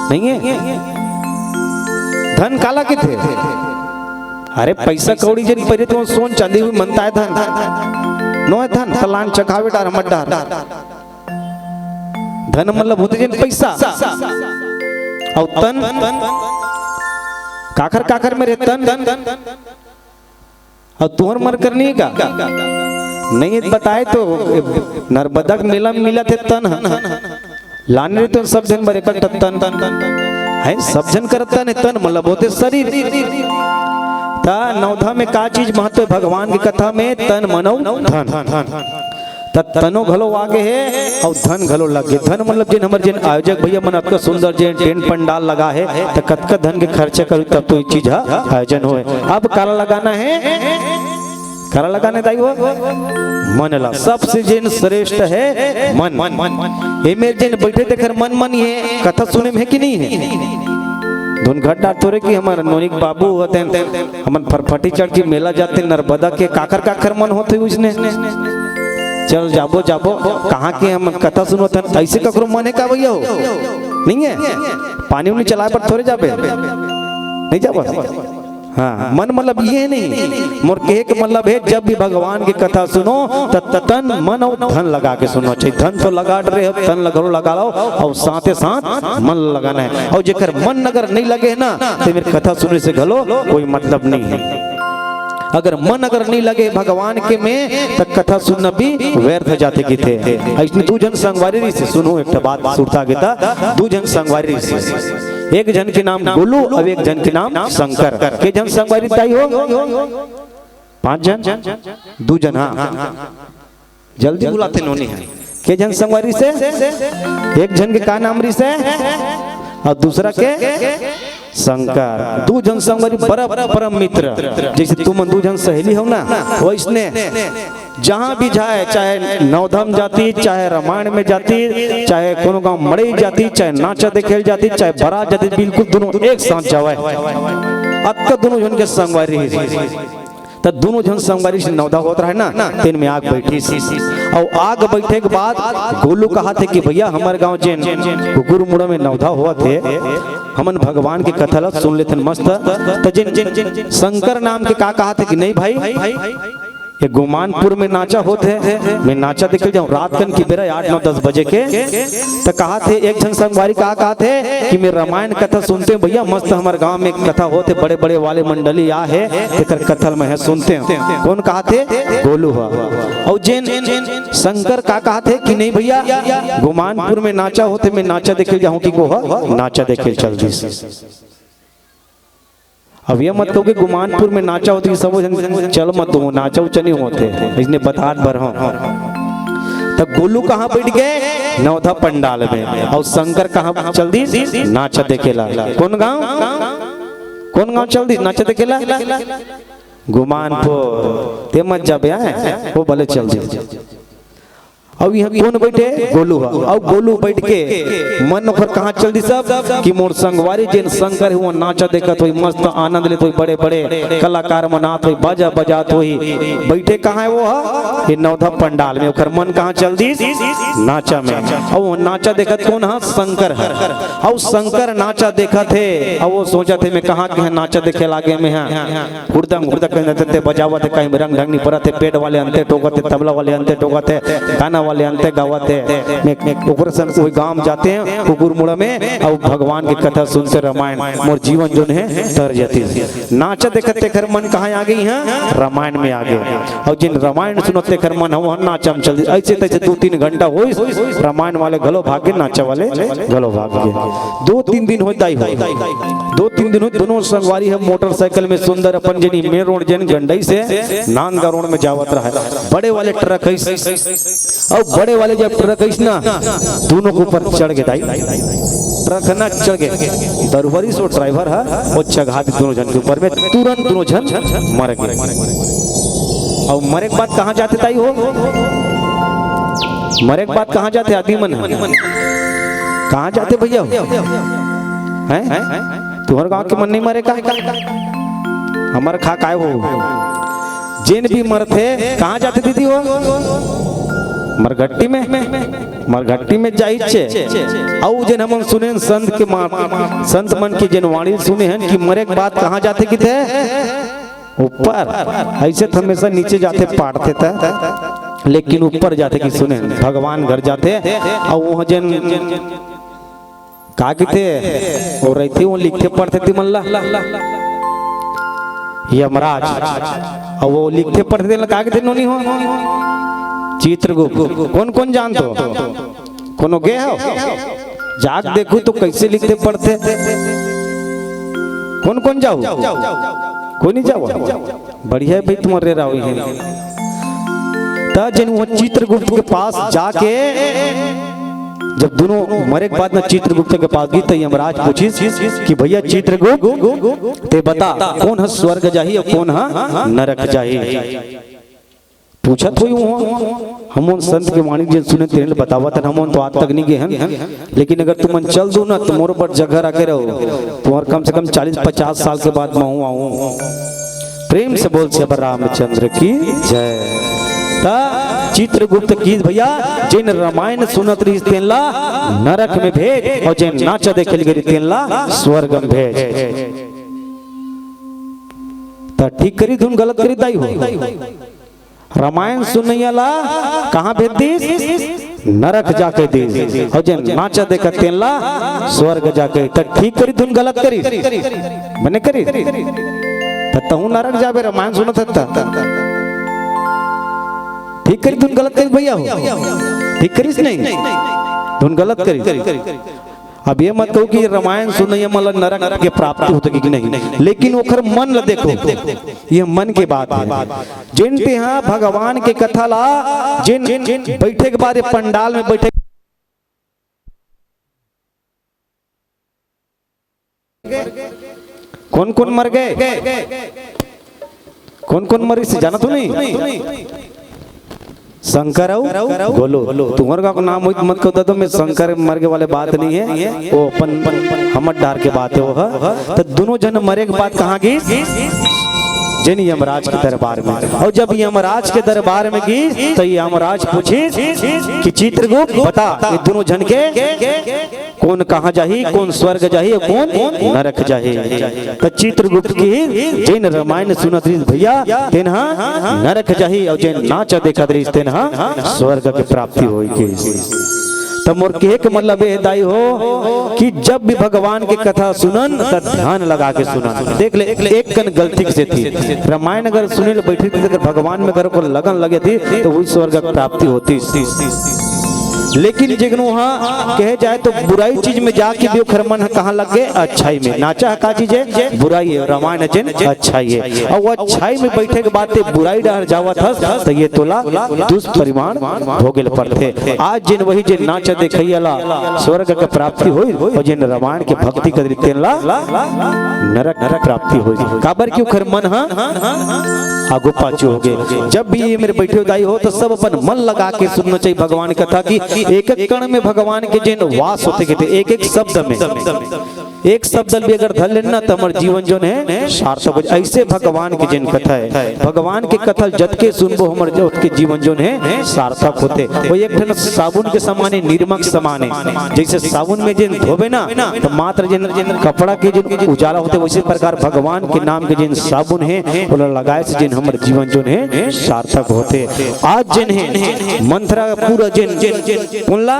नहीं है? धन काला किथे? अरे पैसा कौड़ी जिन परे तो सोन चांदी हुई मनता है धन। नो है धन, त लान चखावे डार, मत डार। धन मतलब होते जिन पैसा। अउ तन, काकर काकर मेरे तन, अउ तुहर मर करनी का? नहीं बताए तो नर्मदा के मेला में मिला थे तन ह। लाने रही तो सब झन बर एक तन, है सब झन कर तन, तन मतलब होते शरीर। त नवधा में का चीज महत्व है भगवान की कथा में? तन, मन अउ धन। त तनो घलो आगे हे अउ धन घलो लगे। धन मतलब जिन हमर जिन आयोजक भैया मन अतका सुंदर जिन टेंट पंडाल लगा हे, त कतका धन के खर्चा करू तब तो ये चीज ह आयोजन होए। अब काला लगाना हे, काला लगाना हे दाई हो, मन ला। सबसे जिन श्रेष्ठ हे मन। ये मेर जिन बैठे तेखर मन, मन ये कथा सुने में हे कि नहीं हे? धुन घट डार तोरे कि हमर नोनिक बाबू होते, हमन फरफटी चढ़ के मेला जाते नर्मदा के, काकर काकर मन होते उसने। चल जाबो, जाबो, कहाँ के हम कथा सुनत हन, ऐसे ककरो मन है का भैया हो? नहीं है? पानी उनी चलाए पर थोड़े जाबे, नहीं जाबो। हाँ, मन मतलब ये नहीं, मोर कहे के मतलब है, जब भी भगवान की कथा सुनो, त तन, मन अउ धन लगा के सुनना चाहिए। धन तो लगा रहे हो, तन लगा, लगा लो, अउ साथे साथ मन लगाना है। अउ जेकर मन अगर नहीं लगे ना, त मेर कथा सुने से घलो कोई मतलब नहीं है। अगर मन अगर नहीं लगे भगवान के में, त कथा सुनना भी व्यर्थ जाथे किथे। अइसने दू झन संगवारी रिहिसे, सुनो एक ठो बात सुरता गे त, दू झन संगवारी रिहिसे। एक झन के नाम गोलू अउ एक झन के नाम शंकर। के झन संगवारी दाई हो? पांच झन? दू झन, हाँ। जल्दी बुलाते नोनी है। के झन संगवारी रिहिसे? एक झन के का नाम रिहिसे? अउ दूसरा के? शंकर। दू झन संगवारी बड़ा परम मित्र। जैसे तुमन दू झन सहेली हो ना, वैसने जहाँ भी जाए, चाहे नवधा म जाती, चाहे रामायण में जाती, चाहे कोनो गांव मड़ई जाती, चाहे नाचा देखे ल जाती, चाहे बारात जाती, बिल्कुल दूनों एक साथ जावे। अतका दूनों झन के संगवारी रिहिसे। त दूनों झन संगवारी से नवधा होत रहे ना, तेन में आग बैठिस। अउ आग बैठे के बाद गोलू कहाथे कि भैया, हमर गांव जेन कुकुर मुड़ा में नवधा होवत हे, हमन भगवान के कथा ला सुन लेथन मस्त। त जेन शंकर नाम के का कहाथे कि नहीं भाई, ये गुमानपुर में नाचा होत हे, मैं नाचा देखे जाऊं, रात कन की बेरा आठ, नौ, दस बजे के। त कहाथे एक झन संगवारी का कहाथे कि मैं रामायण कथा सुनते हूँ भैया, मस्त हमर गांव में कथा होत हे, बड़े बड़े वाले मंडली आ हे, तेकर कथा ल मैं ह सुनते हूँ। कोन कहाथे? गोलू ह। अउ जेन शंकर का कहाथे कि नहीं भैया, गुमानपुर में नाचा होत हे, मैं नाचा देखे जाऊं, कि वो ह नाचा देखे चल दिस। अब ये मत कहो कि गुमानपुर में नाचा होत हे, सब झन चल मत दो, नाचा उचा नहीं होत हे, इसने बतात बर हूँ। त गोलू कहाँ बैठ गे? नवधा पंडाल में। अउ शंकर कहाँ चल दिस? नाचा देखे ला। कोन गांव? कोन गांव चल दिस नाचा देखे ला? गुमानपुर। ते मत जाबे, आय? वो भले चल दिस। अउ इहाँ कोन बैठे? गोलू ह। अउ गोलू बैठ के मन ओकर कहाँ चल दिस अब कि मोर संगवारी जेन शंकर हे, वो नाचा देखत होही, मस्त आनंद लेत होही, बड़े-बड़े कलाकार मन आत होही, बाजा बजात होही। बैठे कहाँ हे वो ह? ये नवधा पंडाल में। ओकर मन कहाँ चल दिस? नाचा में। अउ वो नाचा देखत कोन ह? शंकर ह। अउ शंकर नाचा देखत हे, अउ वो सोचत हे, मैं कहाँ के ह नाचा देखे लागे मैं ह। हुड़दंग हुड़दंग करते बजावत हे, कहीं में रंग ढंग नहीं परत हे, pad वाले अंते ठोकत हे, तबला वाले अंते ठोकत हे, गाना वाले अंते गावत हे, मैं, मैं ओकर संग कोई गांव जाते हैं, कुकुर मुड़ा में, अउ भगवान के कथा सुनते रामायण, मोर जीवन जोन हे तर जाती। नाचा देखत तेखर मन कहाँ आ गे हे? रामायण में आ गे। अउ जिन रामायण सुनत तेखर मन ह, वहाँ नाचा में चल दी। ऐसे तैसे दो तीन घंटा होइस, रामायण वाले घलो भाग गे, नाचा वाले घलो भाग गे। दो तीन दिन होइस दाई हो, दो तीन दिन होइस, दोनों संगवारी ह मोटरसाइकिल में सुंदर अपन जेन मेन रोड जेन गंडई से नांदगांव रोड में जावत रहे। बड़े वाले ट्रक है, अउ बड़े वाले जब ट्रक अइस ना, दोनों के ऊपर चढ़ गे दाई, ट्रक ह ना चढ़ गे, दरुबरी सो ड्राइवर ह, वो चघा दी दोनों झन के ऊपर में, तुरंत दोनों झन मर गे। अउ मरे के बाद कहाँ जाथे दाई हो? मरे के बाद कहाँ जाथे आदमी मन? कहाँ जाथे भैया? हैं? तुहर गांव के मन नहीं मरे का? हमर खा काय हो? जेन भी मरथे, कहाँ जाथे दीदी हो? मरघट्टी में, मरघट्टी में जाइचे। अउ जेन हमन सुनेन संत के मा-, संत मन के जेन वाणी सुने हन कि मरे के बाद कहाँ जाथे किथे? ऊपर। ऐसे तो हमेशा नीचे जाथे, पाटथे त, लेकिन ऊपर जाथे कि सुनेन, भगवान घर जाथे। अउ वहाँ जेन का किथे? वो रहिथे, वो लिखथे पढ़थे तिमन ला। यमराज। अउ वो लिखथे पढ़थे तेन ला का किथे नोनी हो? चित्रगुप्त। कोन कोन जानथो? कोनो गे हो? जाके देखू तो कैसे लिखथे पढ़थे। कोन कोन जाहू? कोई नहीं जावा। बढ़िया हे भाई, तुम्हर रे रावी हे। त जेन वो चित्रगुप्त के पास जाके, जब दोनों मरे के बाद ना चित्रगुप्त के पास गिस, त यमराज पूछिस कि भैया चित्रगुप्त, ते बता कोन ह स्वर्ग जाही अउ कोन ह नरक जाही? पूछत होही उहाँ, हमन संत के वाणी जेन सुने तेन ल बतावत हन, हमन तो आज तक नहीं गे हन, लेकिन अगर तुमन चल दू ना, तो मोर ऊपर जगह रखे रहो, तुम्हर कम से कम चालीस पचास साल के बाद महूँ आहूँ। प्रेम से बोल सियावर रामचंद्र की जय। त चित्रगुप्त किस भैया, जेन रामायण सुनत रहिस तेन ला नरक में भेज, अउ जेन नाचा देखे ल गे रहिस तेन ला स्वर्ग में भेज। त ठीक करिस धुन गलत करिस दाई हो? रामायण सुनइया ला कहाँ भेज दिस? नरक जाके दिस। अउ जेन नाचा देखत तेन ला स्वर्ग जाके। त ठीक करिस धुन गलत करिस? बने करिस? त तहूँ नरक जाबे, रामायण सुनत हस त। ठीक करिस धुन गलत करिस भैया हो? ठीक करिस नहीं? धुन गलत करिस। अब ये मत कहू कि रामायण सुनइया मन ला नरक के प्राप्ति होथे कि नहीं, लेकिन ओखर मन ला देखो, ये मन के बात हे। जेन तेहा भगवान के कथा ला, जेन बैठे के बाद ये पंडाल में बैठे, कोन कोन मर गे? कोन कोन मरिस जानत हो नहीं? शंकर अउ गोलू। तुम्हर गाँव के नाम होई त मत कहू दादा, मैं शंकर मर गे वाले बात नहीं हे, वो अपन हमर डार के बात हे वो ह। त दोनों झन मरे के बाद कहाँ गिस? जेन यमराज के दरबार में। अउ जब यमराज के दरबार में गिस त यमराज पूछिस कि चित्रगुप्त बता ये दोनों झन के कोन कहाँ जाही, कोन स्वर्ग जाही अउ कोन नरक जाही। त चित्रगुप्त किस, जेन रामायण सुनत रहिस भैया, तेन ह नरक जाही, अउ जेन नाचा देखत रहिस, तेन ह स्वर्ग के प्राप्ति होही किस। त मोर कहे के मतलब ये दाई हो कि जब भी भगवान के कथा सुनन, त ध्यान लगा के सुनन। देख ले, एक कन गलती के सेती रामायण अगर सुने ल बैठे थे, अगर भगवान में अगर ओकर लगन लगे थे, त वही स्वर्ग के प्राप्ति होतिस। लेकिन जेकनो ह कहे जाए तो बुराई चीज में जाके भी ओखर मन ह कहाँ लग गे? अच्छाई में। नाचा ह का चीज हे? बुराई हे। रामायण जेन अच्छाई हे। अउ वो अच्छाई में बैठे के बाद ते बुराई डहर जावत हस, त ये तोला दुष्परिणाम भोगे ल पड़थे। आज जेन वही जेन नाचा देखइया ला स्वर्ग के प्राप्ति होई, अउ जेन रामायण के भक्ति करही तेन ला नरक, नरक प्राप्ति होई। काबर कि ओखर मन ह आगू पाछू हो गे। जब भी ये मेर बइठे हो दाई हो, त सब अपन मन लगा के सुनना चाहिए भगवान कथा कि एक एक कण में भगवान के जेन वास होथे, कहिथे एक एक शब्द में। एक शब्द ल भी अगर धर लेन ना, त हमर जीवन जोन हे सार्थक हो जाय। अइसे भगवान के जेन कथा हे, भगवान के कथा ल जतके सुनबो हमर ज-, ओतके जीवन जोन हे सार्थक होथे। वो एक ठन साबुन के समान हे, निरमा के समान हे। जइसे साबुन में जेन धोबे ना, त मात्र जेन, जेन कपड़ा के जेन उजाला होथे, वइसे प्रकार भगवान के नाम के जेन साबुन हे, ओला लगाय से जेन हमर जीवन जोन हे सार्थक होथे। आज जेन हे मंथरा पूरा जेन, जेन, जेन कोन ला?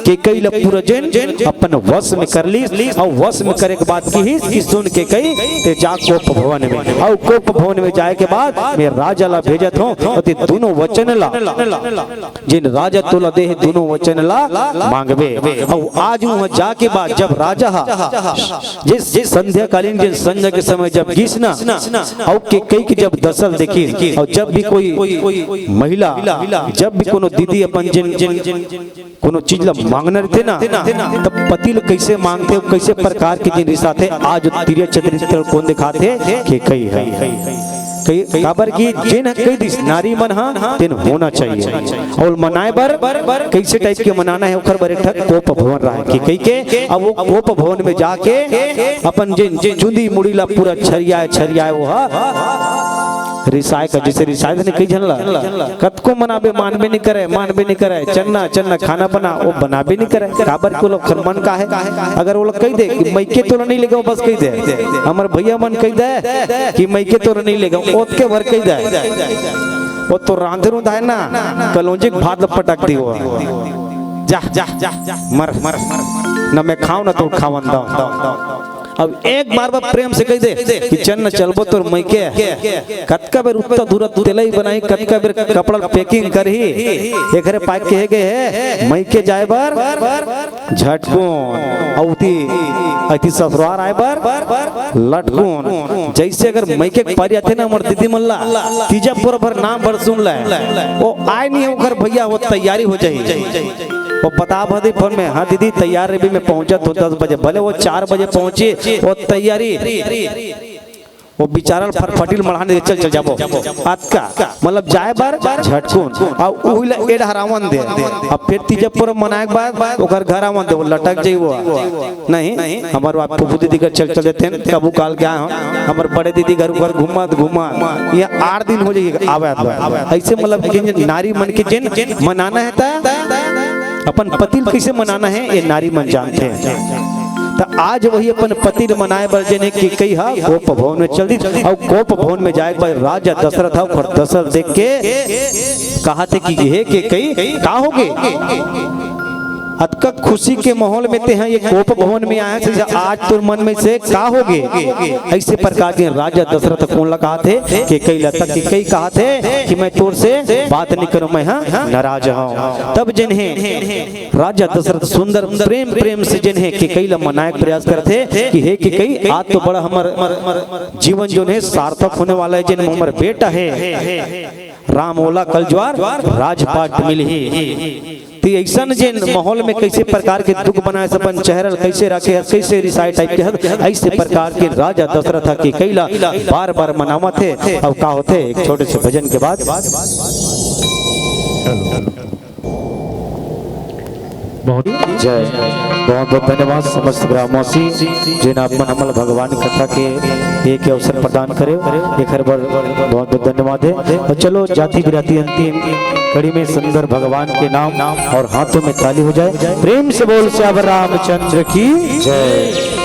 केकई ला पूरा जेन अपन वश में कर लीस, अउ वश में करे के बाद किहिस कि सुन केकई, ते जा कोप भवन में, अउ कोप भवन में जाय के बाद मैं राजा ला भेजत हूँ, अउ ते दूनों वचन ला, जेन राजा तोला दे हे, दूनों वचन ला मांगबे। अउ आज उहाँ जाके बाद जब राजा हा, जे, जे संध्याकालीन जेन संध्या के समय जब गिस ना, अउ केकई के जब दसा ल देखिस, अउ जब भी कोई महिला, जब भी कोनो दीदी अपन जेन, जेन कोनो चीज ला मांगना रहिथे ना, तब पति ल कइसे मांगथे, कइसे प्रकार के जेन रिसाथे, आज तिरिया चरित्र कोन देखाथे, केकई हे। कई, काबर कि जेन ह कहि दिस, नारी मन ह तेन होना चाहिए। अउ मनाय बर कइसे टाइप के मनाना हे, ओखर बर एक ठक कोप भवन रहे केकई के। अब वो कोप भवन में जाके अपन जेन, जेन चुंदी मुड़ी ला पूरा छरियाय, छरियाय वो ह रिसाय का, जइसे रिसाय ने कई झन ला कतको मनाबे, मानबे नइ करय, मानबे नइ करय। चन्ना, चन्ना खाना बना, वो बनाबे नइ करय। काबर के ओला ओखर मन का हे? अगर ओला कहि दे कि मइके तोला नइ लेगंव, बस कहि दे, हमर भइया मन कहि दे कि मइके तोला नइ लेगंव, ओतके भर कहि दे, वो तो रांधे रुंधाय ना, कलौंजी के भात ल पटक दिही वो। जा, जा, जा, मर, मर, न मैं खांव, न तोला खावन दंव। अब एक बार बर प्रेम से कहि दे कि चल न चलबो तोर मइके। कतका बेर उत्ता धुरा तेलई बनाही, कतका बेर कपड़ा packing करही, एकरे पाय केहे गे हे मइके जाय बर झटकुन। अउ ओती, अइती ससुरार आय बर लटकुन। जइसे अगर मइके के पारी आथे ना हमर दीदी मन ला, तीजा पोरा भर नाम भर सुन ले, वो आय नइ हे ओखर भइया, वो तैयारी हो जाही। वो बता भर दी फोन में, "हाँ दीदी, तैयार रहिबे, मैं पहुंचत हूँ दस बजे।" भले वो चार बजे पहुंची, वो तैयारी, वो बिचारा ल फटफटी ल मढ़ा नइ दे, "चल, चल जाबो।" अतका, मतलब जाय बर झटकुन, अउ उही ला ए डहर आवन दे। अब फेर तीजा पोरा मनाय के बाद ओकर घर आवन दे, वो लटक जाही वो। नहीं, हमर बाप फूफू दीदी घर चल, चल देथे, कभू काल गे हों, हमर बड़े दीदी घर, घर घूमत, घूमत, ये आठ दिन हो जाही, आवे, आवे। अइसे मतलब कि नारी मन के जेन मनाना हे, त अपन पति ल कइसे मनाना हे, ये नारी मन जानथे। त आज वही अपन पति ल मनाय बर जेन हे केकई ह कोप भवन में चल दिस, अउ कोप भवन में जाय के बाद राजा दशरथ ह ओखर दसा ल देख के कहाथे कि हे केकई, का होगे? अतका खुशी के माहौल में तेहा ये कोप भवन में आय हस, आज तोर मन में से का होगे? अइसे प्रकार के राजा दशरथ कोन ला कहाथे, केकई ला, त केकई कहाथे कि मैं तोर से बात नइ करंव, मैं हा नाराज हंव। तब जेन हे राजा दशरथ सुंदर प्रेम, प्रेम से जेन हे केकई ला मनाय के प्रयास करथे कि हे केकई, आज तो बड़ा हमर जीवन जोन हे सार्थक होने वाला हे, जेन हमर बेटा हे राम, ओला कल जोर राजपाट मिलही। त अइसन जेन माहौल में कइसे प्रकार के दुख बनाय हस, अपन चेहरा ल कइसे राखे हस, कइसे रिसाय टाइप के हस, अइसे प्रकार के राजा दशरथ ह केकई ला बार बार मनावत हे। अब का होथे, एक छोटे से भजन के बाद। बहुत जय, बहुत बहुत धन्यवाद समस्त ग्रामवासी, जेन आप मन हमन ल भगवान कथा के एक अवसर प्रदान करे, एखर बर बहुत बहुत धन्यवाद हे। अउ चलो, जाति बिराती अंतिम कड़ी में सुंदर भगवान के नाम अउ हाथों में ताली हो जाय। प्रेम से बोल सियावर रामचंद्र की जय।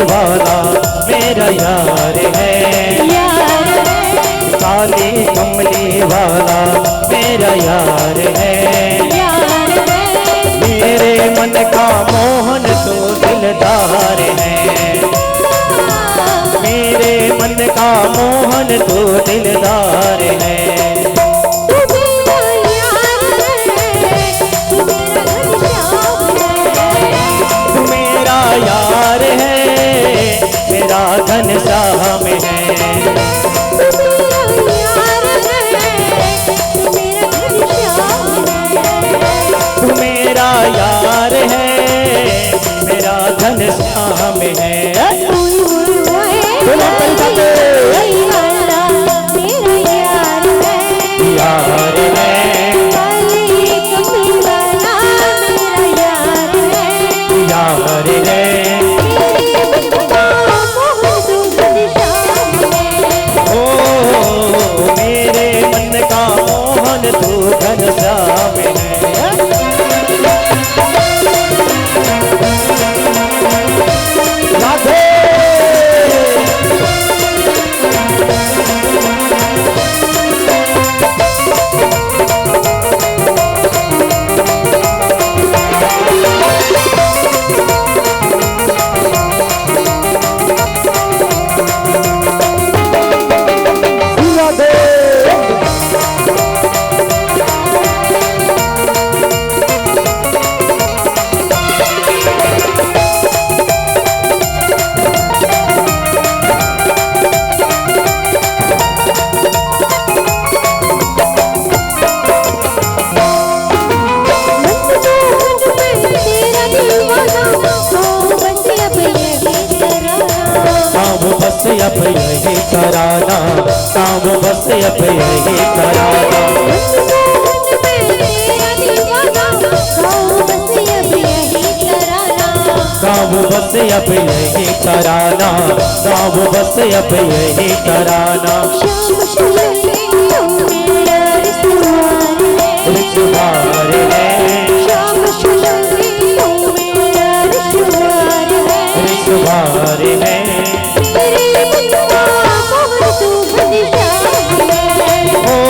वाला मेरा यार है। यार है। काली कमली वाला मेरा यार है। यार है। मेरे मन का मोहन तो दिलदार है। मेरे मन का मोहन तो दिलदार है। तू मेरा यार है, तू मेरा घनश्याम है। तू मेरा यार है, मेरा घनश्याम है। तू मेरा यार है, तू मेरा घनश्याम है। तू मेरा यार है, मेरा घनश्याम है। ओए, ओए, ओए, दोनों करी जाते। मेरा यार है। यार है। काली कमली वाला मेरा यार है। यार है। मेरे मन का मोहन तू घनश्याम है। ओ, मेरे मन का मोहन तू घनश्याम है। राधे। काम बस अब यही कराना, काम बस अब यही कराना। काम बस अब यही कराना, काम बस अब यही कराना। श्याम सुंदर तू मेरा रिश्तेदार है। रिश्तेदार है। श्याम सुंदर तू मेरा रिश्तेदार है। रिश्तेदार है। मेरे मन का मोहन तू घनश्याम है। ओ,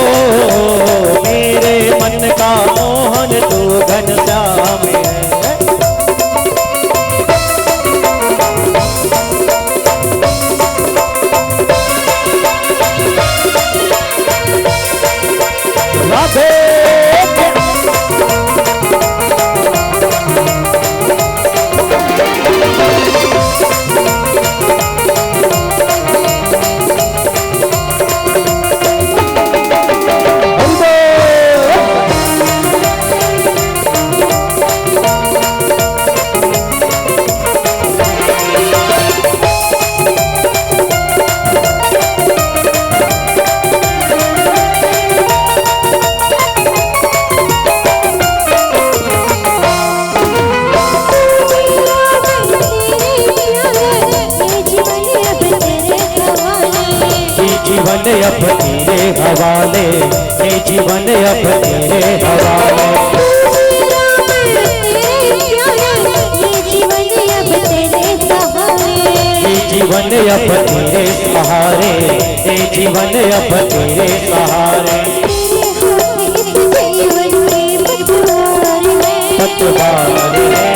मेरे मन का मोहन तू घनश्याम है। राधे। ये जीवन अब तेरे हवाले, ये जीवन अब तेरे हवाले। ये जीवन अब तेरे सहारे, ये जीवन अब तेरे सहारे। तेरे हाथ इस जीवन के पतवार है। पतवार है।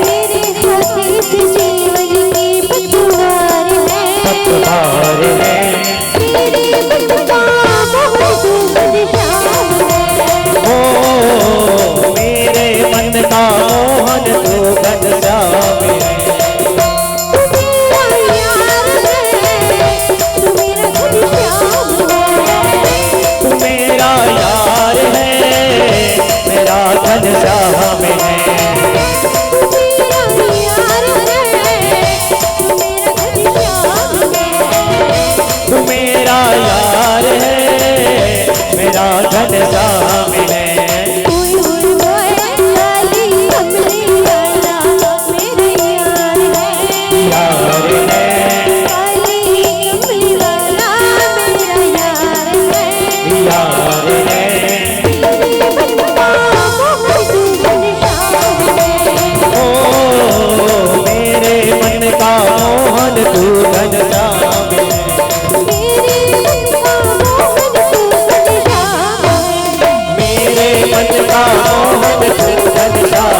तेरे हाथ इस जीवन के पतवार है। पतवार है। मेरे मन का मोहन तू घनश्याम है। ओ, मेरे मन का मोहन तू घनश्याम है। तू मेरा यार है, तू मेरा घनश्याम है। तू मेरा यार है, मेरा घनश्याम है। तू मेरा यार है, तू मेरा घनश्याम है। तू मेरा यार है, मेरा घनश्याम है। ओए, ओए, ओए, काली कमली वाला मेरा यार है। यार है। काली कमली वाला मेरा यार है। यार है। ओ, मेरे मन का मोहन तू घनश्याम है। मेरे मन का मोहन तू घनश्याम है। मेरे मन का मोहन तू घनश्याम